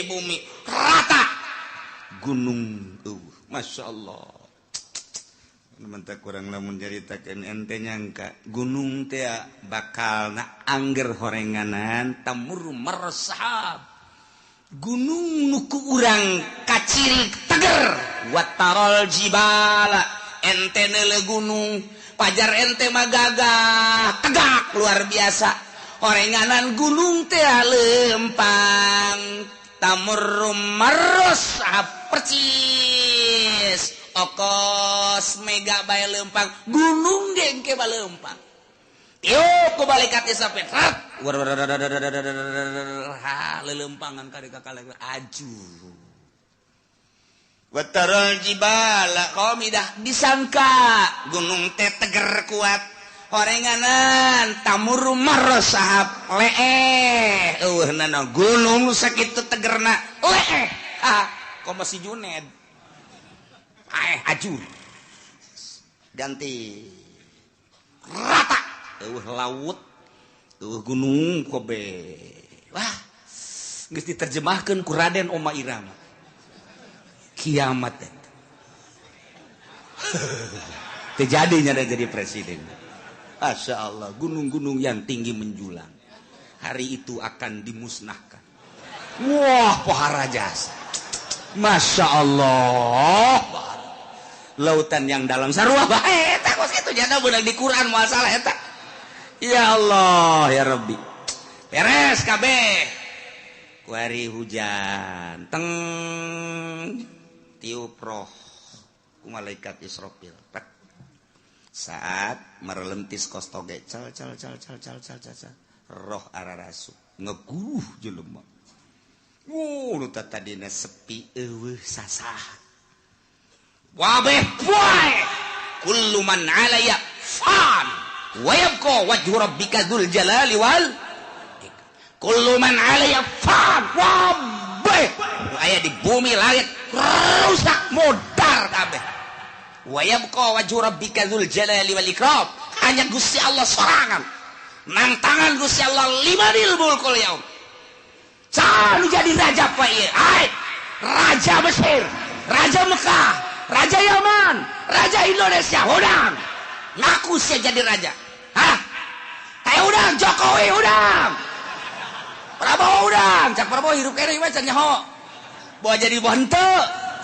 bumi rata gunung Masya Allah. Mentak kurang lamun nyaritakeun ente nyangka gunung teh bakal na angger horenganan tamur mersahab gunung nu ku urang kacirik teger watarol jibala ente neuleuh gunung pajar ente mah gagah tegak luar biasa horenganan gunung teh lempang tamur mersahab percis okos mega bae lempang gunung ge engke balempang Tiup ku malaikat Israfil. Lelempangan ka kaleng aju. Wataral jibala qamidah disangka gunung teh teger kuat. Horenganan tamuru marra sahab leeh eueuhnana gunung sakitu tegerna leeh. Ah, komo si Juned. Aeh ajur. Ganti rata eueuh laut eueuh gunung kobe. Wah, geus diterjemahkeun ku Raden Oma Irama. Kiamat eta. Terjadinya ada jadi presiden. Masya Allah, gunung-gunung yang tinggi menjulang hari itu akan dimusnahkan. Wah, pohara jasa. Masya Allah, lautan yang dalam sarua bae eta kos kitu jana beunang di Quran moal salah eta. Ya Allah, ya Rabbi. Beres kabeh. Kuari hujan teng tiup roh ku malaikat Israfil. Pek. Saat merelentis kos toge cal cal cal cal cal cal cal roh ararasu ngeguh jelema. Wuh, nu tadina sepi eueuh sasah. Wabeh poe kullu man 'alaya fan wa yabqa wajhu rabbika dzul jalali wal kullu man 'alaya fan. Wabeh aya di bumi langit rusak modar kabeh. Wa yabqa wajhu rabbika dzul jalali wal ikram. Hanya Gusti Allah sorangan. Nang tangan Gusti Allah limanil mulkul yaum. Sanu jadi raja pak ieu. Hai, raja Mesir, raja Mekah, raja Yaman, raja Indonesia, udang. Ngaku sia jadi raja. Hah? Teh udang Jokowi udang. Prabowo udang, cak Prabowo hirup kene mah can nyaho. Bawa jadi bawa henteu,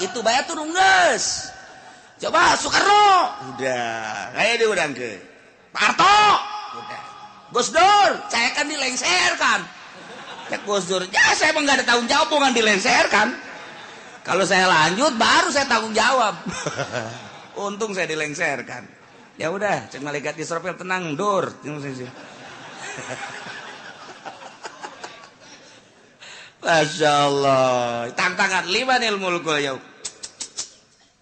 itu bae turun geus. Coba Soekarno, udah, kayak diundang ke Pak Harto, udah. Gus Dur, saya kan dilengserkan. Cek Gus Dur, ya saya emang nggak ada tanggung jawab, bukan dilengserkan. Kalau saya lanjut, baru saya tanggung jawab. Untung saya dilengserkan. Ya udah, cek malaikat Israfil tenang, Dur. Masya Allah, tantangan limanil mulkul yaum.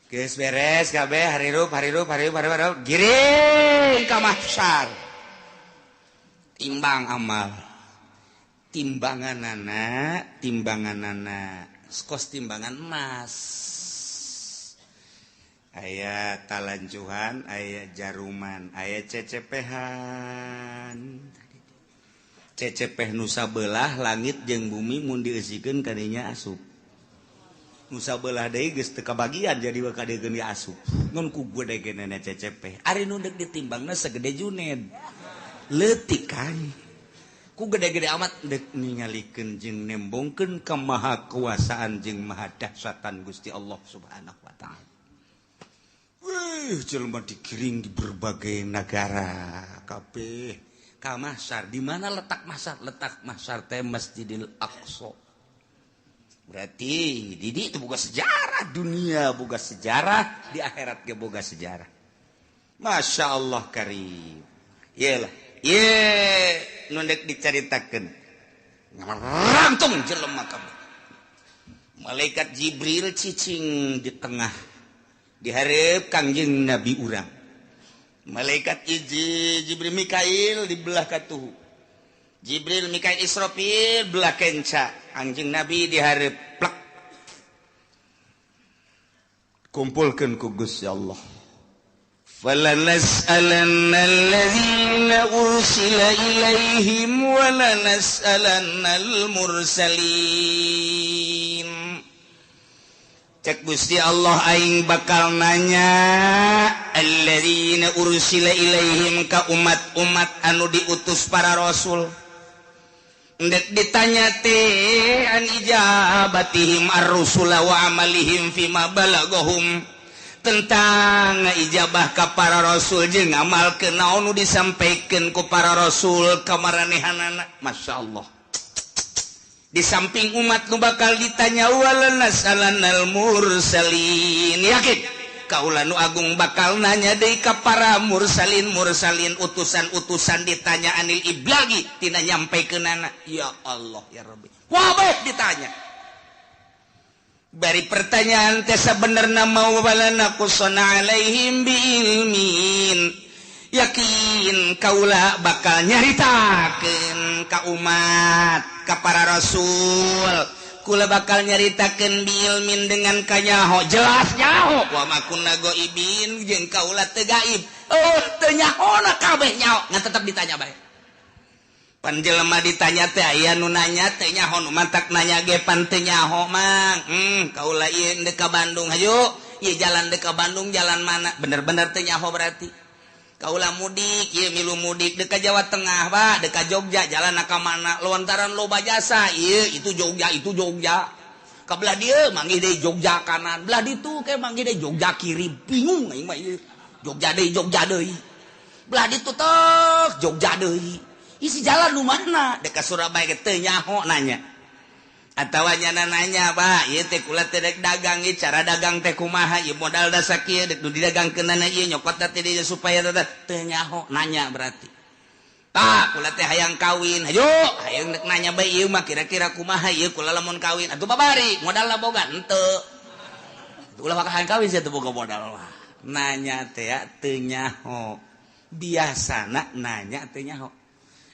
Geus beres kabeh harirup harirup harirup harirup giring ka mahsyar. Timbang amal. Timbanganana, timbanganana kos timbangan emas. Aya talancuhan, aya jaruman, aya cecepehan. Cecepeh nu sabelah langit jeung bumi mun dieusikeun kadinya asup. Nusa belah deui geus teu kabagian jadi bakal deui asup. Ngan ku gede-gedena CCP. Ari nu deuk ditimbangna segede Juned. Leutik kan. Ku gede-gede amat deuk ningalikeun jeung nembongkeun kemahakuasaan jeung mahadahsyatan Gusti Allah Subhanahu wa taala. Wih, jelema digiring di berbagai negara kabeh ka mahsyar. Di mana letak mahsyar? Letak mahsyar teh Masjidil Aqsa. Berarti Didi itu boga sejarah dunia, boga sejarah di akhirat ge boga sejarah. Masya Allah karim. Iyalah, ye nu deuk dicaritakeun. Ngarangtung jelema kabeh. Malaikat Jibril cicing di tengah di hareup Kangjeng Nabi urang. Malaikat Jibril Mikail di belah katuhu. Jibril Mikail Israfil belah kenca. Anjing Nabi dihareup plek. Kumpulkeun ku Gusti Allah. Falanas'alanna allazina ursila ilaihim wa lanas'alannal mursalin. Cek Gusti Allah aing bakal nanya allazina ursila ilaihim ka umat-umat anu diutus para rasul. Ndek ditanya teh an ijabatihim ar-rusula wa amalihim fima balagahum, tentang ijabah ka para rasul jeung ngamalkeun naon nu disampaikeun ku para rasul ka maranehanana. Masya Allah. Di samping umat nu bakal ditanya wala nasalanal mursalin. Yakin Kaula nu agung bakal nanya deui ka para mursalin mursalin utusan-utusan ditanya anil iblagi tina nyampekeunana. Ya Allah ya Rabbi. Wabeh ditanya. Bari pertanyaan teh sabenerna mau walana qusana alaihim biilmin. Yakin kaula bakal nyaritakeun ka umat, ka para rasul. Kula bakal nyaritakeun biilmin dengan kanyaho jelas nyaho wa ma kunna ghaibin jeung kaula teu gaib. Oh teu nyahona kabeh nyaho ngan tetep ditanya bae. Pan jelema ditanya teh aya nu nanya teu nyaho nu mantak nanya ge pan teu nyaho mang. Kaula ieu deuk ka Bandung hayu ieu jalan deuk ka Bandung jalan mana bener-bener teu nyaho berarti. Kaula mudik ieu milu mudik deuk ka Jawa Tengah Pak deuk ka Jogja jalan ka mana lontaran loba jasa ieu itu Jogja itu Jogja ka belah dieu manggih deui Jogja kanan belah ditu ke manggih deui Jogja kiri bingung aing mah ieu Jogja deui belah ditu tek Jogja deui isi jalan nu mana deuk ka Surabaya ge teu nyaho nanya atawa nyana nanya Pak ieu teh kula teh dek dagang ieu cara dagang teh kumaha ieu modal da sakieu dek nu didagangkeunana ieu nyokot teh dieu supaya teh nyaho nanya berarti. Pak kula teh hayang kawin hayu hayang dek nanya bae ieu mah kira-kira kumaha ieu kula lamun kawin atuh babari modalna boga henteu ulah maka hayang kawin sia teu boga modal lah nanya teh teu nyaho biasana nanya teu nyaho.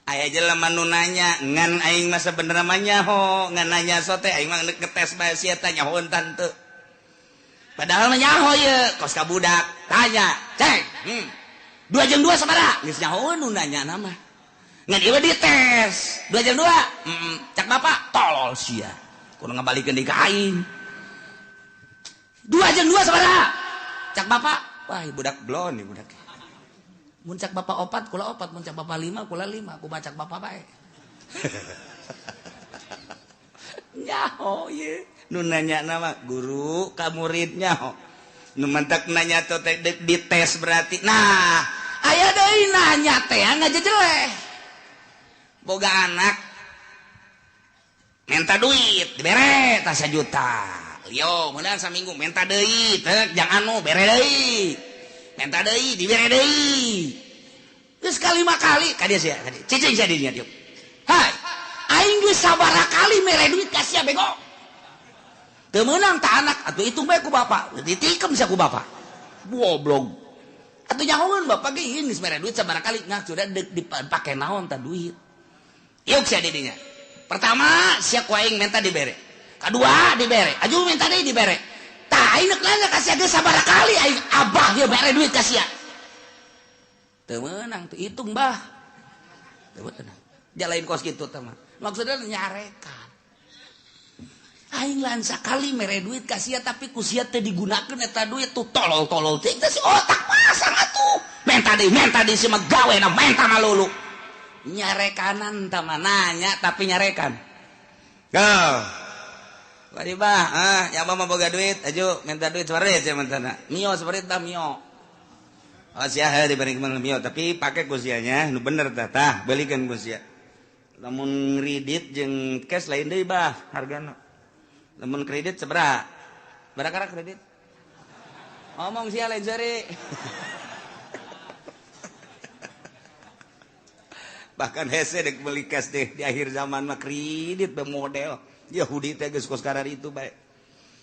Aya jelema nu nanya ngan aing mah sabenerna mah nyaho ngan nanya sote aing mah ngetes bae sia teh nyahoeun tante. Padahal mah nyaho ieu kos ka budak tanya cek 2 jeung 2 sabaraha geus nyahoeun nu nanya na mah ngan ieu dites 2 jeung 2 cak bapak tolol sia kudu ngabalikeun deui ka aing 2 jeung 2 sabaraha cak bapak wah budak blon ieu budak. Mun cak bapak opat, kula opat, mun cak bapak lima, kula lima, ku bacak bapak bae. Nyaho ye, nu nanya nama guru ka murid nyaho. Nu mantak nanya teh dites berarti. Nah, aya deui nanya teh ngajejeleh. Boga anak minta duit, dibere tah 1 juta. Lio, meunang saminggu minta deui, teh jang anu bere deui. Minta deui dibere deui geus kalima kali ka dieu sia ka dieu cicing sia di dinya dieu hai aing geus sabaraha kali mere duit ka sia bego teu meunang ta anak atuh hitung bae ku bapak ditikem sia ku bapak goblok atuh nyahoeun bapak ge geus mere duit sabaraha kali ngah sudah dipake naon ta duit ieu sia di dinya pertama sia ku aing minta dibere kadua dibere aju minta deui dibere tah aing nanya ka sia geus sabaraha kali aing abah ieu mere duit ka sia teu meunang teu hitung bah teu meunang jalain kos kitu teh mah maksudna nyarekan aing lain sakali mere duit ka sia tapi ku sia teu digunakeun eta duit tuh tolol-tolol teh si otak pasang atuh menta deui si mah gawena menta malulu nyarekanan tah mah nanya tapi nyarekan go Bari bah, ya mah boga duit, aju minta duit separit sia mentana. Mio separit tah mio. Oh sia heuh diberi mio, tapi pake ku sianya nu bener tah tah, belikeun ku sia. Lamun kredit jeung cash lain deui bah hargana. Lamun kredit sabaraha? Barakara kredit? Ngomong sia lain seri. Bahkan hese dek beli cash deh di akhir zaman mah kredit be model. Yahudi teh geus kos karar itu bae.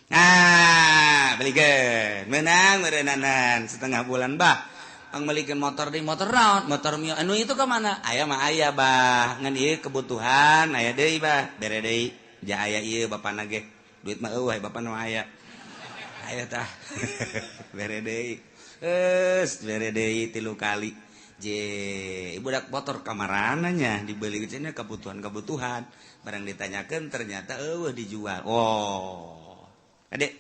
Nah, belikeun. Menang meureunnanan setengah bulan bah. Pang belikeun motor deui motor naon? Motor mio anu itu ka mana? Aya mah aya bah. Ngan ieu kebutuhan aya deui bah. Bere deui. Ja aya ieu bapana ge. Duit mah eueuh bapana mah aya. Aya tah. Bere deui. Geus bere deui 3 kali. Je, budak motor kamarananya dibeli cenah kebutuhan-kebutuhan. Barang ditanyakan ternyata eueuh dijual. Oh. Adek.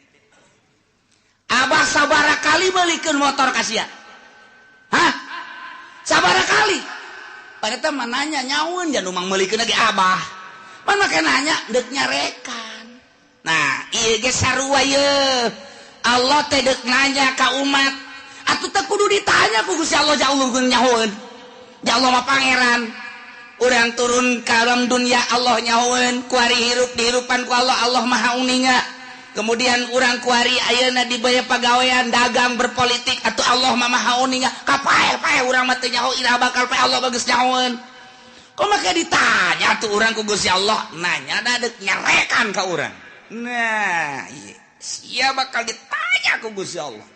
Abah sabaraha kali belikeun motor ka sia? Hah? Sabaraha kali? Padahal mah nanya nyaun jangan mang meulikeun lagi abah. Mana make nanya deuk nyarekan. Nah, ieu ge sarua ye. Allah teh deuk nanya ka umat. Atuh teh kudu ditanya ku Gusti Allah jauh nyahoeun. Ya Allah mah pangeran. Urang turun ka alam dunia Allah nyahoeun, kuari hirup dihirupan ku Allah, Allah maha uninga. Kemudian urang kuari ayeuna dibaya pagawean dagang berpolitik atau Allah mah maha uninga kapae-pae urang mah teu nyaho iraha bakal pae Allah bagus nyahoeun. Kok maka ditanya tuh urang ku Gusti Allah nanya da deuk nyarekan ka urang. Nah, ieu sia bakal ditanya ku Gusti Allah.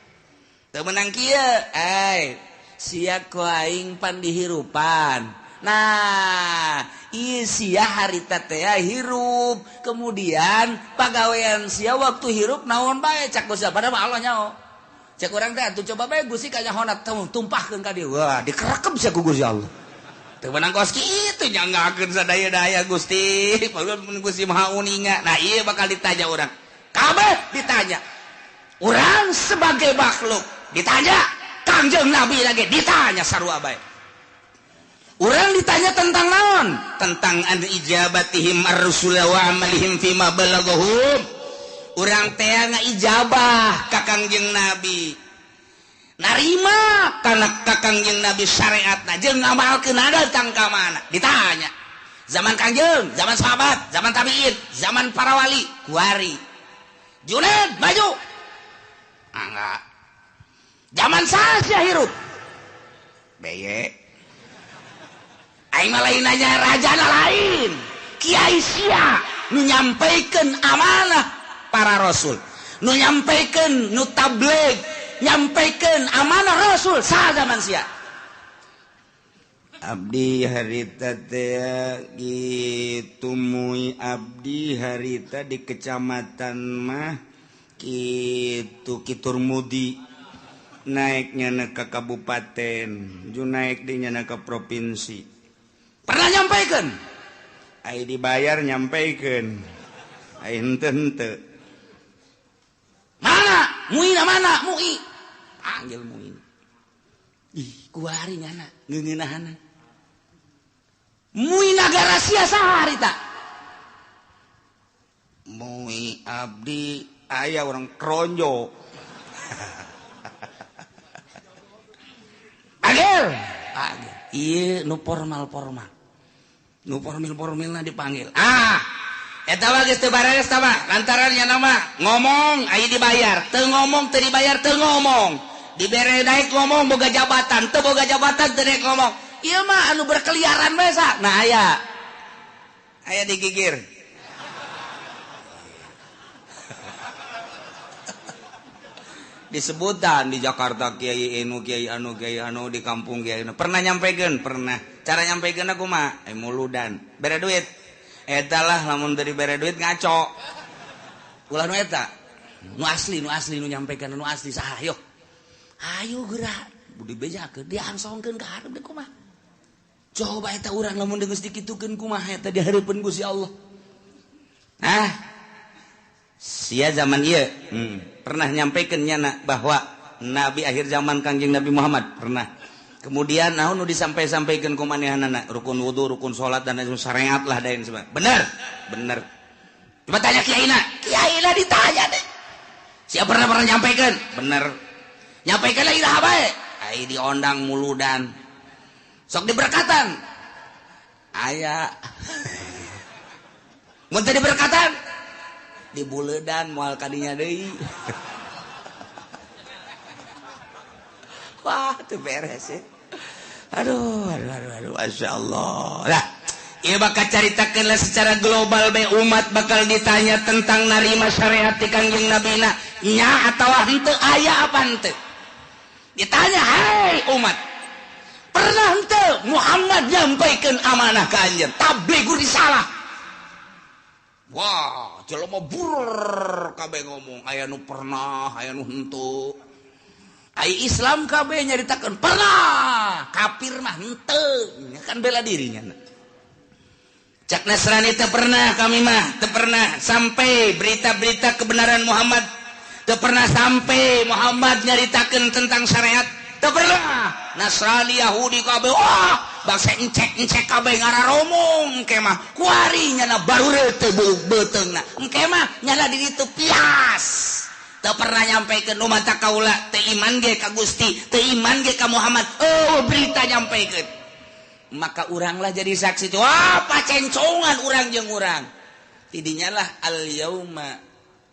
Teu meunang kieu, ai sia ku aing pan dihirupan. Nah, ieu sia harita teh hirup, kemudian pagawean sia waktu hirup naon bae cak Gusti padahal Allah nyaho. Cek urang teh atuh coba bae Gusti kanyahona tumpahkeun ka dieu. Wah, dikerekep sia ku Gusti Allah. Teu meunang kos kitu nyanggakeun sadaya-daya Gusti, padahal Gusti Maha Uninga. Nah, ieu bakal ditanya urang. Kabeh ditanya. Urang sebagai makhluk ditanya, Kangjeng Nabi lagi ditanya sarua bae. Urang ditanya tentang naon? Tentang an ijabatihim ar-rusul wa amalihim fima balaghahum. Urang teh ngaijabah ka Kangjeng Nabi. Narima kana ka Kangjeng Nabi syariatna jeung ngamalkeun datang ka mana? Ditanya. Zaman Kangjeng, zaman sahabat, zaman tabiin, zaman para wali, kuari. Juned maju. Enggak. Zaman saha hirup? Beye. Aing mah lain nanya rajana lain. Kiai sia nu nyampaikan amanah para rasul, nu nyampaikan nu tabligh, nyampaikan amanah rasul saha zaman sia. Abdi harita teh gitu mui abdi harita di kecamatan mah kitu Kiturmudi naiknya ke kabupaten, ju naik di nyana ke provinsi. Pernah nyampaikan? Ai dibayar nyampaikan. Ai henteu henteu. Mana? Muina mana? Mui. Panggil Muin. Ih, kuari nyana ngeungeunahana. Mui nagara sia saha harita? Mui abdi aya orang kronjo. Panggil. Panggil. Ieu nu formal-formal. Nu formil-formilna dipanggil. Ah, eta mah geus teu bareres tah mah. Lantaran nya nama ngomong aya dibayar, teu ngomong teu dibayar teu ngomong. Dibere naik ngomong boga jabatan, teu boga jabatan teu naik ngomong. Ieu mah anu berkeliaran bae sa. Nah aya. Aya digigir. Disebutan di Jakarta kiai anu kiai anu kiai anu di kampung kiai anu. Pernah nyampaikan? Pernah. Cara nyampaikan aku mah muludan. Bere duit. Eta lah lamun teu dibere duit ngaco. Ulah nu eta. Nu asli, nu asli nu nyampaikan nu asli saha yo. Ayo geura. Budi bejakeun diangsongkeun ka hareup deui kumaha. Coba eta urang lamun geus dikitukeun kumaha eta di hareupeun Gusti Allah. Ah. Sia zaman ieu. Pernah nyampaikan nyana bahwa nabi akhir zaman Kangjeng Nabi Muhammad pernah. Kemudian naon nu disampai-sampaikeun ku manehanana rukun wudu, rukun salat dan lain syariat lah dain sebagainya. Bener? Bener. Coba tanya kiaina. Kiaina ditanya deh. Siapa pernah pernah nyampaikan? Bener. Nyampaikan lah iraha bae. Ai diondang muludan. Sok diberkatan. Aya. Mun teu diberkatan dibuledan moal kadinya deui. Wah, teu beres ya. Aduh, aduh, aduh, aduh, Masya Allah. Lah, ieu bakal caritakeun lah secara global bae umat bakal ditanya tentang narima syariat ti Kangjeng Nabina nya atawa henteu aya apa henteu. Ditanya, "Hai umat, pernah henteu Muhammad nyampaikeun amanah ka anjeun tablighur risalah?" Wah, jelema burr kabeh ngomong aya nu pernah, aya nu henteu. Ai Islam kabeh nyaritakeun pernah, kafir mah henteu, kan bela dirinya. Cak Nasrani teu pernah kami mah, teu pernah sampai berita-berita kebenaran Muhammad, teu pernah sampai Muhammad nyaritakeun tentang syariat, teu pernah. Nasrani Yahudi kabeh wah, bangsa encek-encek kabeh ngararomong engke mah kuari nyana barure teu beuteungna. Engke mah nyana di ditu pias. Teu pernah nyampaikeun nu mata kaula teu iman ge ka Gusti, teu iman ge ka Muhammad. Oh, berita nyampaikeun. Maka uranglah jadi saksi tuh. Wah, pacencongan urang jeung urang. Tidinya lah al yauma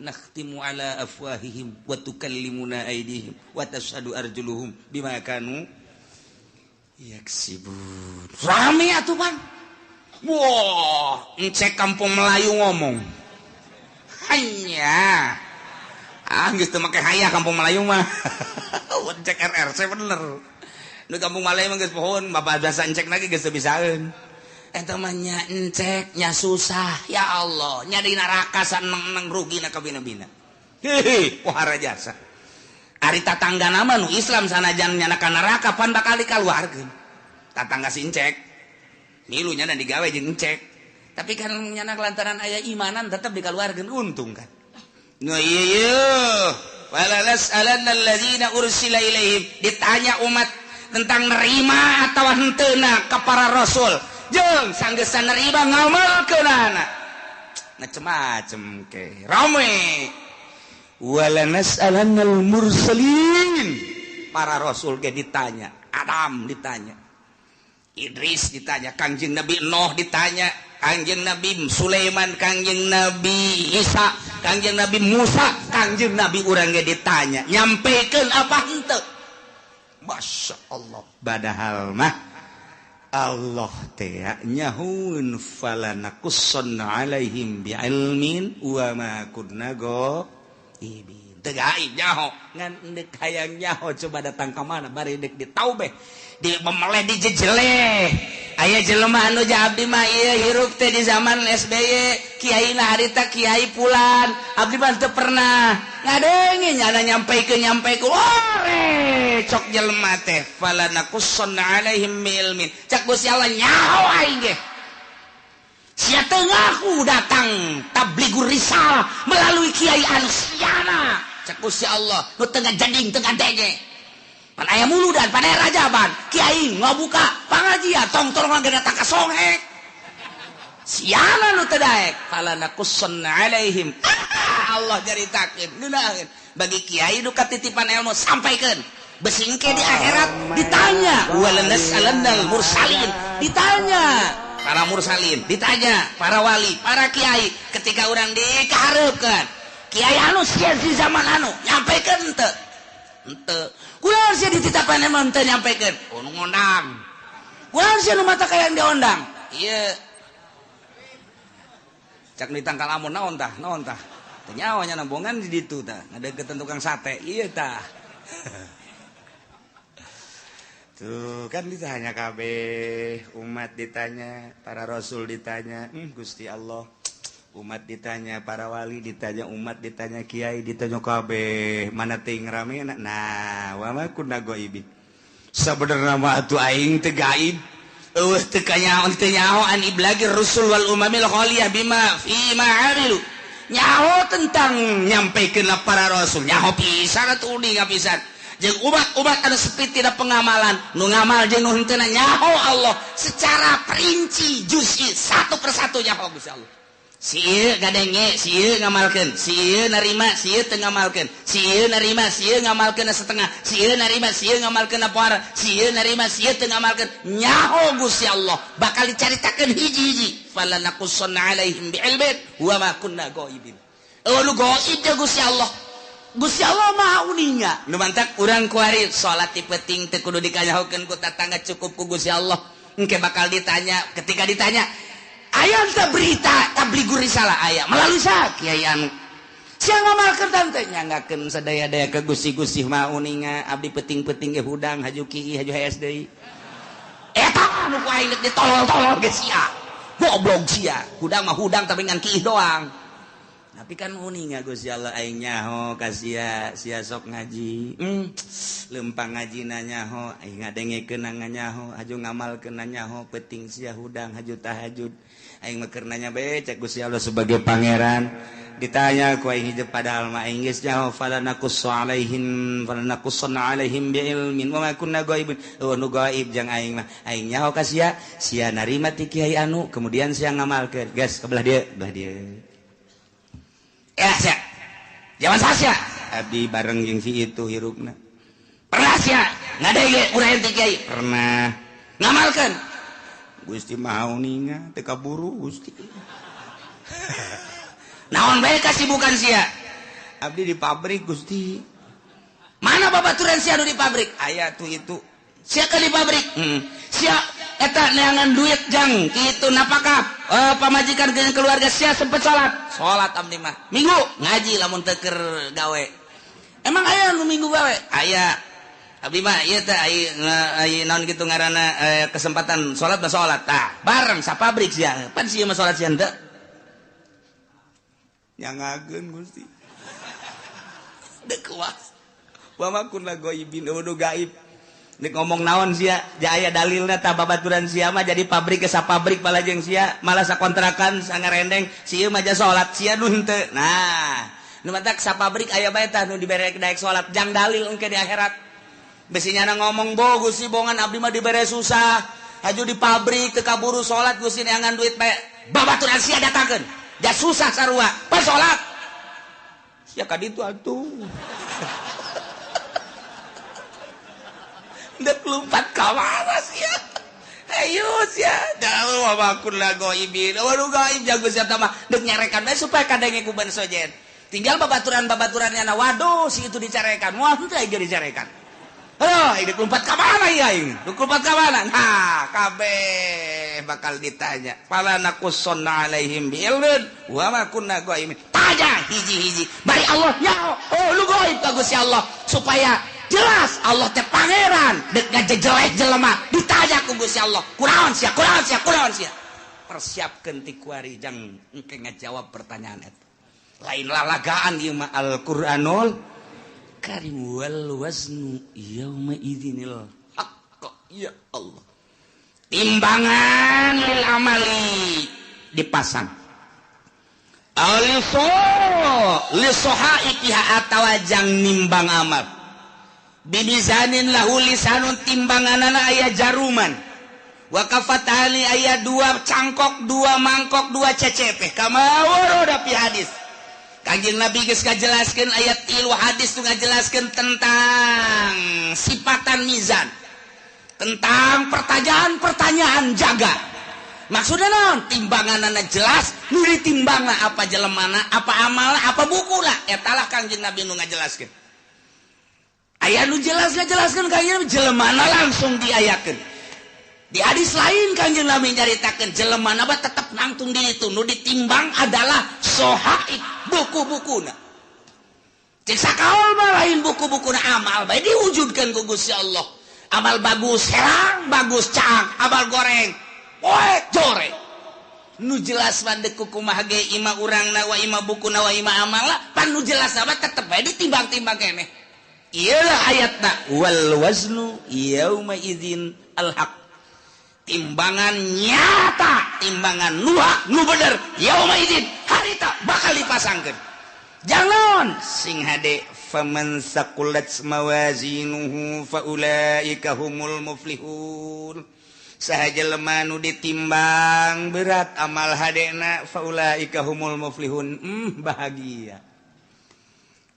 Nakhtimu ala afwahihim wa tukallimuna aydihim wa tashhadu arjuluhum bima kanu yaksibun. Rame atuh pan. Wah, encek kampung Melayu ngomong. Hanya ah geus teu make hayah kampung Melayu mah. Encek RRC bener. Nu kampung Melayu mah geus pohon, bapak biasa encek lagi geus teu bisaeun. Eta mah nya encek nya susah ya Allah, nya di neraka saneng-neng rugi na kabina-bina. Hehe, pohara jasa. Ari tatangga nama nu Islam sanajan nyana ka neraka pan bakal dikaluarkeun. Tatangga si encek. Milu nyana digawe jeung encek. Tapi kan nyana lantaran aya imanan tetep dikaluarkeun untung kan. Nu ieu ieu wala nas'alanna alladzina ursila ilaihim, ditanya umat tentang nerima atawa henteuna ka para rasul. Jeung sanggesan nerima ngamalkeunana. Macem-macem ke. Rame. Wala nas'alannal mursalin. Para rasul ge ditanya, Adam ditanya, Idris ditanya, Kangjeng Nabi Nuh ditanya, Kangjeng Nabi Sulaiman, Kangjeng Nabi Isa, Kangjeng Nabi Musa, Kangjeng Nabi urang ge ditanya, nyampekeun apa henteu? Masya Allah. Padahal mah Allah teh nyahuun falanakussanna alaihim bi'ilmin wa ma kunna ghaibin. Teu gaib nyaho, ngan deuk hayang nyaho coba datang ka mana bari deuk ditaubeh, di memeleh dijejeleh. Aya jelema anu abdi mah ieu hirup teh di zaman SBY, kiai na harita kiai pulan, abdi mah teu pernah ngadenge nyana nyampeikeun ore cok jelema teh falanakussanna alaihim bi'ilmin. Cak Gusti Allah nyaho aing ge. Sia teu ngaku datang tablighur risalah melalui kiai anu siana. Cak Gusti Allah nu teu ngajading teu ngadenge. Pan aya muludan, pan aya rajaban, kiai ngabuka pangajian tong-tolongan ge datang ka songhek. Siana nu teu daek falanakussanna alaihim. Allah caritakeun ngeunaheun bagi kiai nu katitipan ilmu sampaikeun. Besingke di akhirat ditanya walanas'alannal mursalin, ditanya para mursalin, ditanya para wali, para kiai ketika urang dikahareupeun. Kiai anu sia di zaman anu nyampekeun henteu? Henteu. Kunaon sia dititapan emang teu nyampekeun? Oh nu ngondang. Kunaon sia nu mata kayang diondang? Ieu. Cak nu ditangkal amun naon tah? Naon tah? Teu nyaho nya nambongan di ditu tah, ngadeukeutan tukang sate. Ieu tah. Tuh kan ditanya kabeh, umat ditanya, para rasul ditanya, Gusti Allah. Umat ditanya, para wali ditanya, umat ditanya, kiai ditanya kabeh, mana ting rame nah wa ma kunna ghaibin. Sabenerna mah atuh aing teu gaib. Eueuh teu kanyaho teu nyaho an iblagir rusul wal umamil khaliyah bima fi ma amilu. Nyaho tentang nyampekeun para rasul, nyaho pisan atuh uninga pisan. Jeung umat-umat anu sepi tidak pengamalan, nu ngamal jeung nu henteu nyaho Allah secara perinci juz'i satu persatu nyaho Gusti Allah. Si ieu ngadenge, si ieu ngamalkeun, si ieu narima, si ieu teu ngamalkeun, si ieu narima, si ieu ngamalkeun setengah, si ieu narima, si ieu ngamalkeun poara, si ieu narima, si ieu teu ngamalkeun. Nyaho Gusti Allah bakal dicaritakeun hiji-hiji. Falanakussanna alaihim bi'ilmin wa ma kunna ghaibin. Eueuh nu gaib jeung Gusti Allah. Gusti Allah maha uninga. Nu mantak urang kuari salat ti peuting teu kudu dikanyahokeun ku tatangga, cukup ku Gusti Allah. Engke bakal ditanya, ketika ditanya aya teu berita tablighur risalah aya melalui sa kiai anu. Sia ngamalkeun teh nyanggakeun sadaya-daya ke Gusti-Gusti maha uninga, abdi peuting-peuting ge hudang haju kieu haju hees deui. Eta anu ku aing deuk ditolol-tolol ge sia. Goblok sia. Hudang mah hudang tapi ngan kieu doang. Tapi kan uninga Gusti Allah aing nyaho ka sia, sia sok ngaji. Lempang ngajina nyaho, aing ngadengekeun nyaho, haju ngamalkeun nyaho, peuting sia hudang haju tahajud. Aing mah keur nanya bae cek Gusti Allah sebagai pangeran. Ditanya ku aing hijab padahal mah aing geus nyaho falanakussu alaihim falanakussanna alaihim biilmin wa ma kunna ghaibin. Eueuh nu gaib jang aing mah. Aing nyaho ka sia, sia narima ti kiai anu, kemudian sia ngamalkeun. Geus ka belah dieu, belah dieu. Ya sia. Zaman sia. Abdi bareng jeung si itu hirupna. Pernah sia ngadenge urang teh kiai? Pernah. Ngamalkeun. Gusti maha uninga teu kaburu Gusti. Naon bae kasibukan sia? Abdi di pabrik Gusti. Mana babaturan sia nu di pabrik? Aya tuh itu. Sia ke di pabrik. Sia eta neangan duit jang kitu napakah pamajikan jeung keluarga sia sempet salat. Salat abdi mah. Minggu ngaji lamun teu keur gawe. Emang aya nu minggu gawe? Aya. Abdi mah ieu teh ai naon kitu ngaranna kesempatan salat mah salat. Tah, bareng sa pabrik sia. Pan sia mah salat sia henteu. Nyangakeun Gusti. Dek kuas. Wa ma kunna ghaibin, udah gaib. Nek ngomong naon sia, aya dalilna tah babaturan sia mah jadi pabrik ke sapabrik balajeng sia, malah sakontrakan sangarendeng, si ieu mah ja salat sia nu henteu. Nah, nu matak sapabrik aya bae tah nu dibere daek salat jang dalil engke di akhirat. Besi nyana ngomong bo Gusti bongan abdi mah dibere susah, haju di pabrik teu kaburu salat Gusti neangan duit bae. Babaturan sia datangkeun. Ja susah sarua, pas salat. Sia ka ditu atuh. Dek lompat ka mana sia? Ayo sia, dah wa ma kunna ghaibin. Waduh gaib jago sia mah dek nyarekan bae supaya kadenge ku ban sojen. Tinggal babaturan-babaturannya na waduh si itu dicarekan. Wah henteu aing dicarekan. Aduh, dek lompat ka mana ieu aing? Dek lompat ka mana? Nah, kabeh bakal ditanya. Fala naqussanna alaihim bi'ilmin wa ma kunna ghaibin. Tanya hiji-hiji. Bari Allah nyaho. Oh, lu gaib ka Gusti Allah supaya jelas Allah teh pangeran dek ngajejelek jelema ditanya ku Gusti Allah kunaon sia kunaon sia kunaon sia persiapkeun ti kuari jang engke ngajawab pertanyaan eta lain lalagaan ieu mah Al-Qur'anul Karim wal waznu yauma idzinil haqq. Ya Allah, timbangan lil amali dipasang aliso lisoha ikiha atawa jang nimbang amal bibizanin lahu lisanun timbanganana aya jaruman wa kafatali aya dua cangkok dua mangkok dua cecepe kama warada fi hadis. Kanjeng Nabi geus ngajelaskeun ayat 3 hadis tu ngajelaskeun tentang sifatan mizan, tentang pertanyaan-pertanyaan jaga. Maksudna naon? Timbanganana jelas, nu ditimbangna apa jelemana, apa amalna, apa bukuna, eta lah Kanjeng Nabi nu ngajelaskeun. Aya nu jelas ngajelaskeun kanjeng jelemana langsung diayakeun. Di hadis lain kanjeng Nabi nyaritakeun jelemana mah tetep nangtung di itu, nu ditimbang adalah sohaib buku-bukuna. Cek sakaol mah lain buku-bukuna amal bae diwujudkeun ku Gusti Allah. Amal bagus herang, bagus caang, amal goreng poek joreng. Nu jelas mah deuk kumaha ge ima urangna wa ima bukuna wa ima amalna, pan nu jelas mah tetep bae ditimbang-timbang keneh. Iyalah ayatna wal waznu yauma idzin al haq. Timbangan nyata, timbangan nu hak nu bener yauma idzin harita bakal dipasangkeun. Jangan sing hade faman saqulat mawazinuhu faulaika humul muflihun. Saha jelema nu ditimbang berat amal hadena faulaika humul muflihun. Bahagia.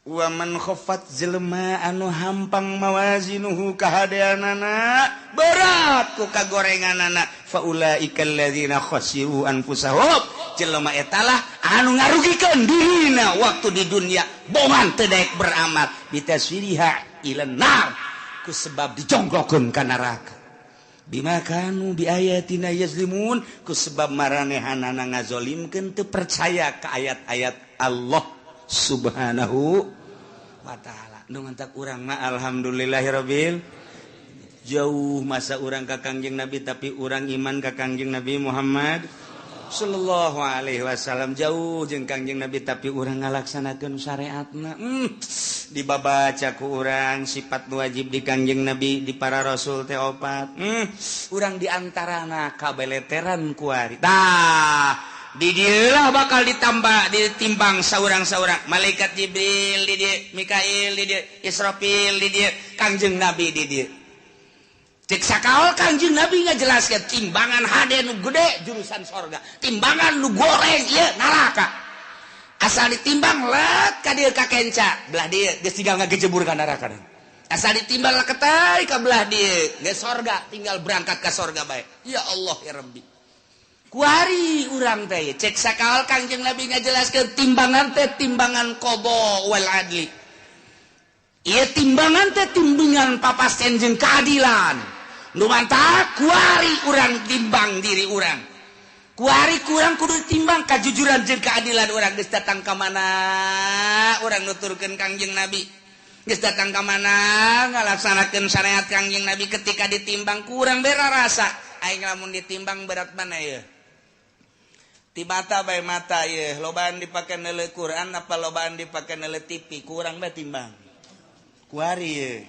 Wa man khaffat jelema anu hampang mawazinuhu kahadeanana berat ku kagorenganana faulaika alladzina khasiru anfusahum. Jelema eta lah anu ngarugikeun dirina waktu di dunia bongan teu daek beramal bitaswiriha ilan nar ku sebab dijonggokeun ka neraka bima kanu biayatina yazlimun ku sebab maranehanana ngazolimkeun teu percaya ka ayat-ayat Allah Subhanahu wa ta'ala. Nu mantak urang mah alhamdulillahirabbil jauh masa urang ka Kangjeng Nabi tapi urang iman ka Kangjeng Nabi Muhammad sallallahu alaihi wasallam jauh jeung Kangjeng Nabi tapi urang ngalaksanakeun syariatna. Dibabaca ku urang sifat wajib di Kangjeng Nabi di para rasul teh opat. Urang di antarana kabeleteran kuari. Tah di dieulah bakal ditambah ditimbang saurang-saurang malaikat Jibril di dieu, Mikail di dieu, Israfil di dieu, Kangjeng Nabi di dieu. Cek sakaol Kangjeng Nabi ngajelaskeun timbangan hade nu gede jurusan sorga, timbangan nu goreng ieu neraka. Asal ditimbang let ka dieu ka kenca, belah dieu geus tinggal ngagejebur ka neraka. Asal ditimbang leketai ka belah dieu geus sorga, tinggal berangkat ka sorga bae. Ya Allah ya Rabbi. Kuari urang teh cek sakal Kangjeng Nabi ngajelaskeun timbangan teh timbangan qada wal adli. Ieu timbangan teh timbangan papasten jeung keadilan. Nu mantap kuari urang timbang diri urang. Kuari kurang kudu timbang kajujuran jeung keadilan urang geus datang ka mana urang nuturkeun Kangjeng Nabi. Geus datang ka mana ngalaksanakeun syariat Kangjeng Nabi ketika ditimbang kurang bera rasa. Aing lamun ditimbang berat mana ieu? Ti mata bae mata ieu, lobaan dipake neuleuh Quran apa lobaan dipake neuleuh TV, kurang bae timbang. Kuari ieu.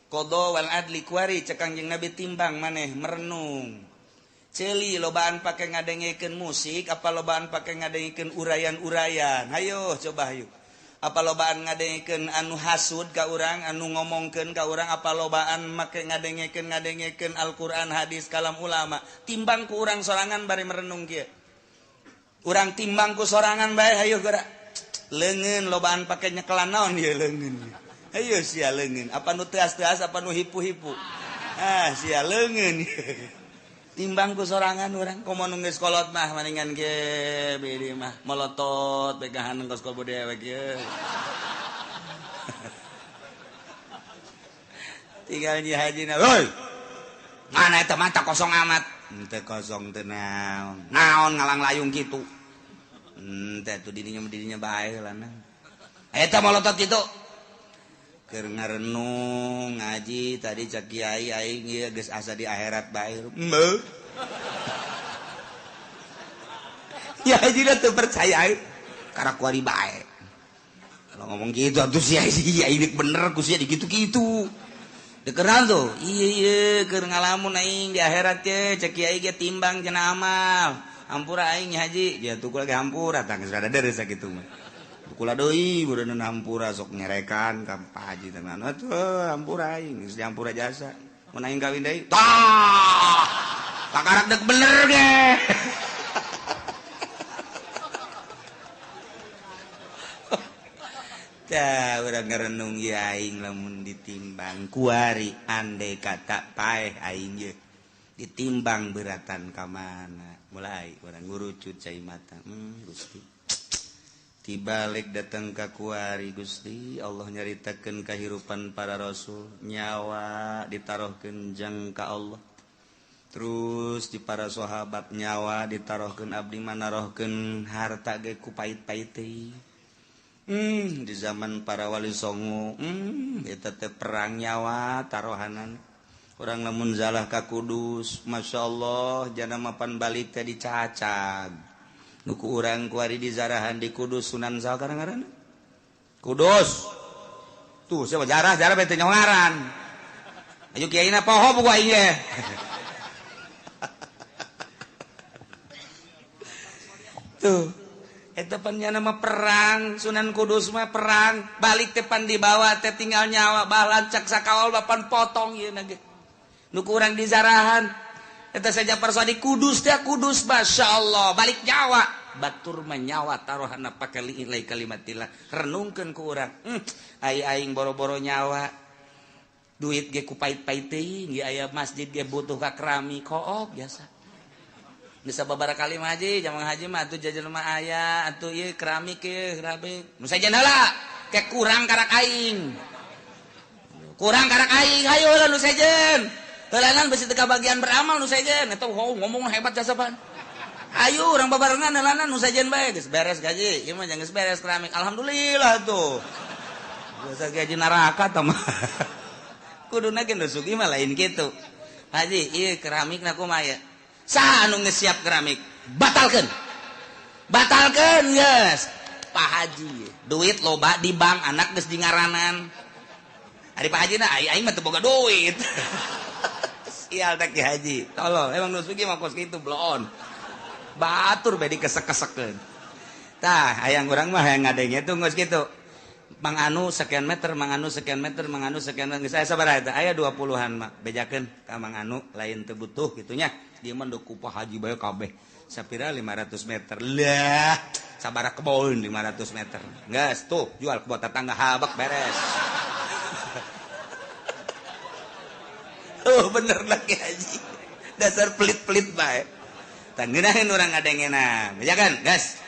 Qada wal adli kuari cek Kangjeng Nabi timbang maneh merenung. Ceuli lobaan pake ngadengekeun musik apa lobaan pake ngadengekeun urayan-urayan. Hayo coba hayu. Apa lobaan ngadengekeun anu hasud ka urang, anu ngomongkeun ka urang, apa lobaan make ngadengekeun Al-Qur'an, hadis, kalam ulama. Timbang ku urang sorangan bari merenung kieu. Urang timbang ku sorangan bae hayu geura. Leungeun lobaan pake nyekelan naon ieu leungeun. Hayu sia leungeun, apa nu teas-teas apa nu hipu-hipu. Ah sia leungeun. Timbang ku sorangan urang komo nu geus kolot mah maningan ge beureum mah molotot begahan geus kobo dewek ye. Tinggal nyi hajina, "Hoi. Mana eta mata kosong amat?" Henteu kosong teh naon. Naon ngalang layung kitu. Henteu atuh dirinya bae lah. Eta molotot kitu. Keur ngarenung ngaji tadi cak kiai aing ieu geus asa di akhirat bae. Heuh. Ya haji teu percaya aing karak kuari bae. Kalau ngomong gitu atuh sia ini bener ku sia digitu-gitu. Dikeran tuh. Iya iya keur ngalamun aing di akhirat ye cak kiai ge timbang cenah amal. Hampura aing haji, dia tukul ge hampura tah geus rada deres sakitu mah. Kula deui beureun hampura sok nyerekan ka Pak Haji teh atuh hampura aing geus dihampura jasa mun aing kawin deui tah pakarak deuk bener ge. Tah urang ngarenung ieu aing lamun ditimbang kuari andai kata paeh aing ye ditimbang beratan ka mana mulai urang ngurucut cai mata Gusti tibalik datang ka kuari Gusti Allah nyaritakeun kahirupan para rasul nyawa ditarohkeun jang ka Allah terus di para sahabat nyawa ditarohkeun abdi manarohkeun harta ge ku pait-pait teh di zaman para wali songo eta teh perang nyawa tarohanan urang lamun zalah ka Kudus masyaallah jana mapan balik teh dicacag nuku urang kuari di zarahan di Kudus Sunan saha ngaranna Kudus tuh siapa jarah jarah bete nyongaran ayo kiaina poho buku aing ge. Tuh eta pan nya nama perang Sunan Kudus mah perang balik teh pan dibawa teh tinggal nyawa balancak sakawal bapan potong ieu na ge nuku urang di zarahan eta saja persadi Kudus teh Kudus masyaallah balik nyawa batur menyawa taruhana pake liilai kalimatillah renungkeun ku urang ai aing boro-boro nyawa duit ge ku pait-pait teuing ge aya masjid ge butuh ka keramik kook biasa bisa babaraha kali mah haji jamang haji mah atuh jajan mah aya atuh ieu keramik ieu keramik nu sajen heula ke kurang karak aing hayu heula nu sejen heulanan besi teu kabagian beramal nu sejen eta ngomong hebat jasa pan. Ayo urang babarengan heulanan nu sejen bae geus beres gaji ieu mah geus beres keramik alhamdulillah tuh. Biasa gaji neraka tah mah. Kuduna ge nu sugih mah lain kitu. Haji ieu keramikna kumaha ieu? Saha anu geus siap keramik? Batalkeun. Batalkeun geus. Pak Haji duit loba di bank anak geus di ngaranan. Ari Pak Haji na aing mah teu boga duit. Sial tak Ki Haji. Tolol, emang nu sugih mah kos kitu bloon. Batur bae dikesek-kesekeun. Tah, hayang urang mah hayang ngadenge tuh geus kitu. Mang Anu sekian meter, Mang Anu sekian meter, Mang Anu sekian meter. Geus aya sabaraha eta? Aya 20-an mah. Bejakeun ka Mang Anu lain teu butuh kitu nya. Dia mah ku Pak Haji bae kabeh. Sapira 500 meter. Lah, sabaraha kebon 500 meter. Geus tuh jual kebon tetangga habak beres. Oh bener lah Ki Haji. Dasar pelit-pelit bae. Tangeunaheun urang ngadengena. Bejakan, gas.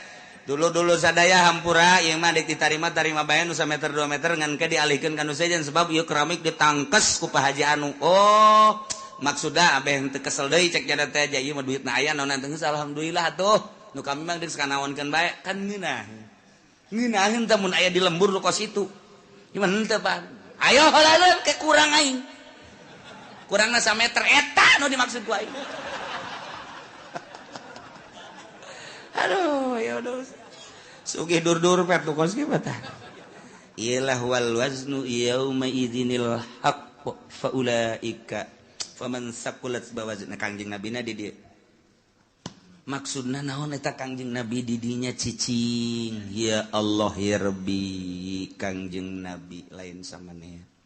Dulu-dulu sadaya hampura ieu mah deuk ditarima tarima bae nu sameter 2 meter ngan ke dialihkeun ka nu sejen sebab ieu keramik ditangkes ku Pak Haji anu. Oh, maksudna abeh teu kesel deui cek jada teh ieu mah duitna aya naon teh alhamdulillah atuh. Nu kami mah deuk sakanaonkeun bae kan ngeunah. Ngeunaheun teh mun aya di lembur nu kos itu. Gimana teh Pak? Ayo heula ke kurang aing. Kurangna sameter eta nu dimaksud ku aing. Aduh, ya udah. Sugih dur-dur pet nu kos kieu tah. Iyalah wal waznu yauma idzinil haqq fa ulaika faman saqulat bawazna Kangjeng Nabina di dieu. Maksudna naon eta Kangjeng Nabi di dinya cicing. Ya Allah ya Rabbi, Kangjeng Nabi lain samaneh.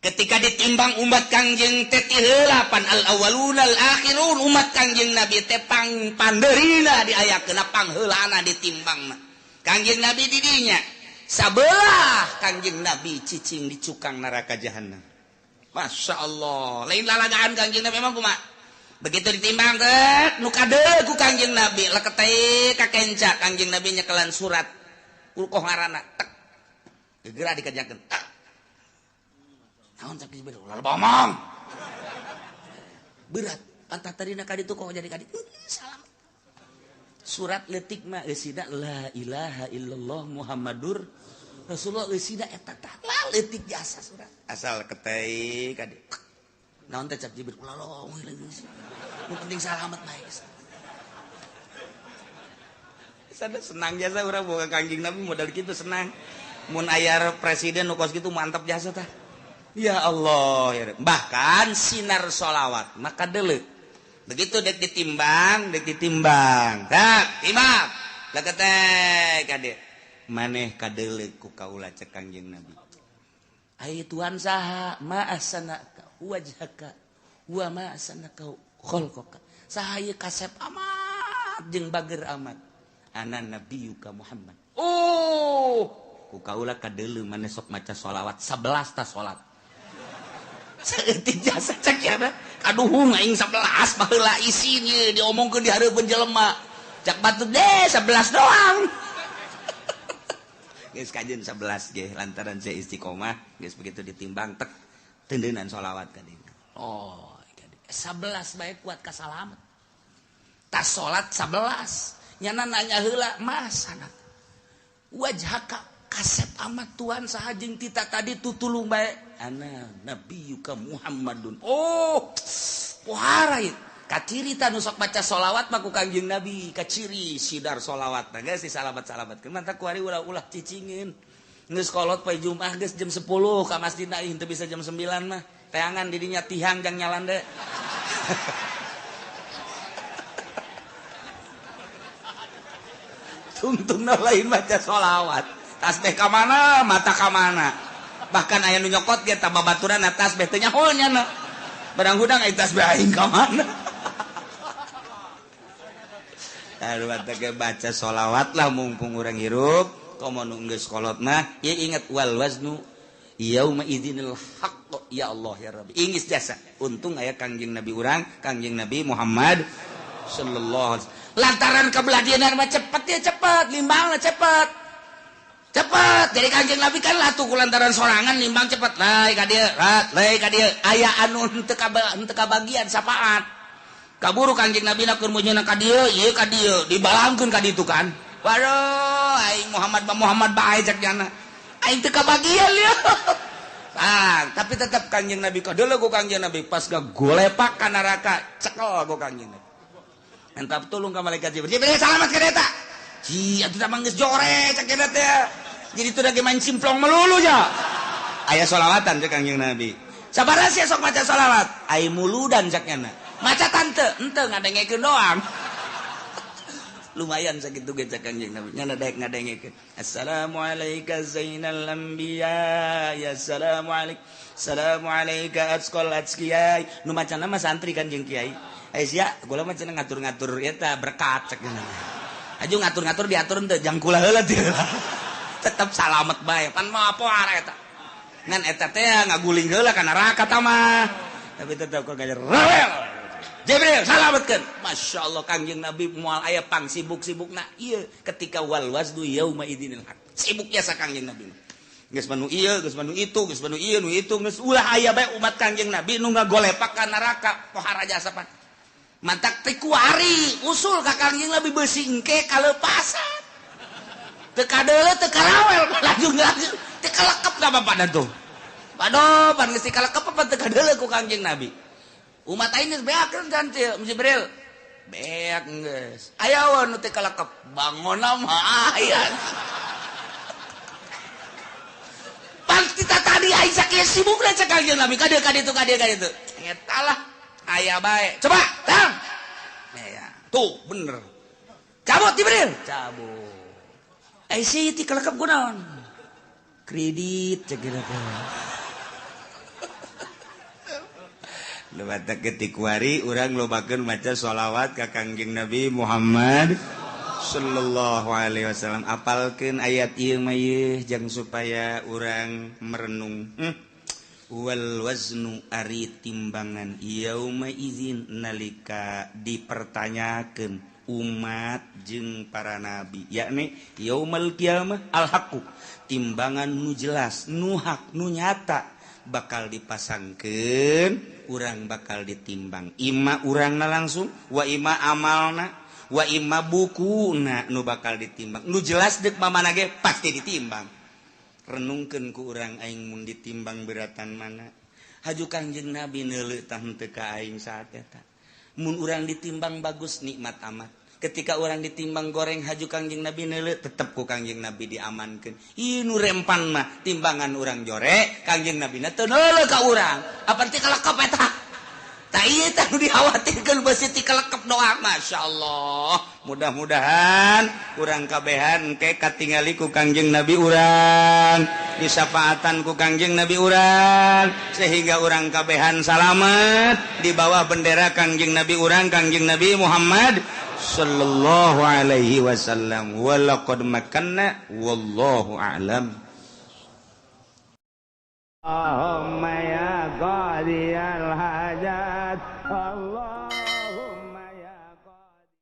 Ketika ditimbang umat Kangjeng teh ti heula pan al awwalun al akhirun umat Kangjeng Nabi teh pang pandeurina diayakeun pangheulana ditimbangna. Kangjeng Nabi di dinya sabelah Kangjeng Nabi cicing di cukang neraka jahanam. Masya Allah, lain lalagaan Kangjeng Nabi emang kumaha? Begitu ditimbang teh nu kadeul ku Kangjeng Nabi leketeh ka kenca Kangjeng Nabi nyekelan surat ulkoh ngaranna tek geura dikejakeun tak. Naon cak Jibril ulah bomong. Berat pantat tadina ka ditu kok jadi ka ditu salam. Surat leutik mah eusina la ilaha illallah Muhammadur Rasulullah eusina eta tah la leutik jasa surat. Asal ketei ka ditu. Naon teh cak Jibril ulah lomong geus. Nu penting salamet bae. Sada senang jasa urang boga Kangjeng Nabi modal kitu senang. Mun aya presiden nu kos kitu mantap jasa tah. Ya Allah, ya. Bahkan sinar sholawat maka deuleu. Begitu dek ditimbang, tak timbang. Leketek kade. Maneh kadeuleu ku kaula cek Kangjeng Nabi. Ai Tuhan saha ma ahsanaka wajhaka wa ma ahsanaka khalqaka. Saha ieu kasep amat jeung bager amat. Ana nabiyuka Muhammad. Oh, ku kaula kadeuleu maneh sok maca sholawat 11 ta salat. Saeutik jasa cek ya kaduhung aing 11 baheula isin ye diomongkeun di hareupeun jelema cak batu deh 11 doang geus kajeun 11 ge lantaran saya istiqomah geus begitu ditimbang tek tendeunan sholawat ka dieu. Oh 11 bae kuat ka salamet tas salat 11 nyana nanya heula mas anak wajhaka kasep amat Tuhan saha jeung tita tadi tutulung bae ana nabiyuka Muhammadun. Oh, pohara ieu. Kaciri ta nu sok maca sholawat mah ku Kangjeng Nabi, kaciri sidar sholawat. Nah geus disalamat-salamatkeun. Mantap kuari ulah-ulah cicingin. Geus kolot poe Jumat geus jam 10 ka masjid aing teu bisa jam 9 mah. Teangan di dinya tihang jang nyalande. Tungtungna lain maca sholawat. Tasbih ka mana, mata ka mana. Bahkan aya nu nyokot ge ta babaturan tasbih teh nyaho nya. Barang hudang aya tasbih aing ka mana. Aduh teh baca sholawat lah mumpung urang hirup, komo nu geus kolot mah ieu inget wal waznu yauma idzinil haqq ya Allah ya Rabbi. Ingis jasa. Untung aya Kangjeng Nabi urang, Kangjeng Nabi Muhammad sallallahu alaihi wasallam. Lantaran kabelah dieuna mah cepet ya cepet, limbangna cepet. Cepet jadi Kangjeng Nabi kan latuh ku lantaran sorangan nimbang cepet lai ka dieu rat lai ka dieu aya anu henteu kabagian sapaat kaburu Kangjeng Nabi na keur meunyeuna ka dieu ieu ka dieu dibalangkeun ka ditu kan waduh aing Muhammad ba Muhammad bae cek jana aing teu kabagian ieu. Ah, tapi tetap Kangjeng Nabi kadeuleu ku Kangjeng Nabi pas gagolepak ka neraka cekel ku Kangjeng Nabi entap tulung ka malaikat Jibril Jibril salamat ka eta. Ji atuh mah geus jore cek eta teh. Jadi itu lagi main simplong melulu ya. Aya sholawatan cek Kangjeng Nabi. Sabaraha sia sok maca sholawat? Ai muludan cek nya. Maca tante, henteu ngadengekeun doang. Lumayan sakitu ge cek Kangjeng Nabi. Nya daek ngadengekeun. Assalamualaika zainal anbiya ya assalamualaik. Assalamualaika atqal atqiyai. Nu macana mah santri kan jeung kiai. Ai sia gula mah cenah ngatur-ngatur eta berkat cek nya. Aju ngatur-ngatur diatur henteu jang kula heula teh. Tetep salamet bae pan mah apa arah eta. Ngan eta teh ngaguling heula ka neraka ta mah. Tapi tetep kok gajer rewel. Jibril salametkeun. Masya Allah Kangjeng Nabi moal aya pang sibuk-sibukna ieu ketika wal waznu yauma idzinil haq. Sibuk biasa Kangjeng Nabi. Geus manu ieu, geus manu itu, geus manu ieu, nu itu, geus ulah aya bae umat Kangjeng Nabi nu ngagolepak ka neraka pohara jasa pan. Mantak teh kuari usul ka Kangjeng Nabi beusi engke kalepasan. Teu kadeuleu teu karawel laju laju teu kalekep ka bapak tuh. Aduh, pan geus kalekep apa teu kadeuleu ku Kangjeng Nabi. Umat aing geus beak kan Jibril. Beak geus. Aya nu teu kalekep, bangona mah aya. Pan kita tadi aing sakieu sibukna cek Kangjeng Nabi ka dieu ka ditu ka dieu ka ditu. Eta lah aya bae. Coba, tang. Ya, tuh bener. Cabut Jibril, cabut. Eh sih ti kalekep kunaon? Kredit cek teh. Lebata ketikwari urang lobakeun maca sholawat ka Kangjeng Nabi Muhammad sallallahu alaihi wasallam. Apalkeun ayat ieu mah ieu jang supaya urang merenung. Wal waznu ari timbangan yauma izin nalika dipertanyakeun umat jeung para nabi, yakni yaumal qiyamah al haqqu, timbangan nu jelas, nu hak, nu nyata bakal dipasangkeun, urang bakal ditimbang. Ima urangna langsung, wa ima amalna, wa ima bukuna nu bakal ditimbang. Nu jelas deuk mamana ge pasti ditimbang. Renungkeun ku urang aing mun ditimbang beratan mana. Haju Kangjeng Nabi neuleuh tah henteu ka aing saat eta. Mun urang ditimbang bagus nikmat amat. Ketika orang ditimbang goreng haju Kangjeng Nabi neuleuh tetep ku Kangjeng Nabi diamankeun. Ieu nu rempan mah timbangan urang jore, Kangjeng Nabi na teu neuleuh ka urang. Apan ti kalekep eta? Tah ieu teh nu dikhawatirkeun beusi ti kalekep doa. Masyaallah. Mudah-mudahan urang kabehan engke katingali ku Kangjeng Nabi urang, disafaatan ku Kangjeng Nabi urang, sehingga urang kabehan salamet di bawah bendera Kangjeng Nabi urang, Kangjeng Nabi Muhammad sallallahu alaihi wasallam. Walaqad makanna wallahu a'lam. Allahumma ya qadiyal hajat.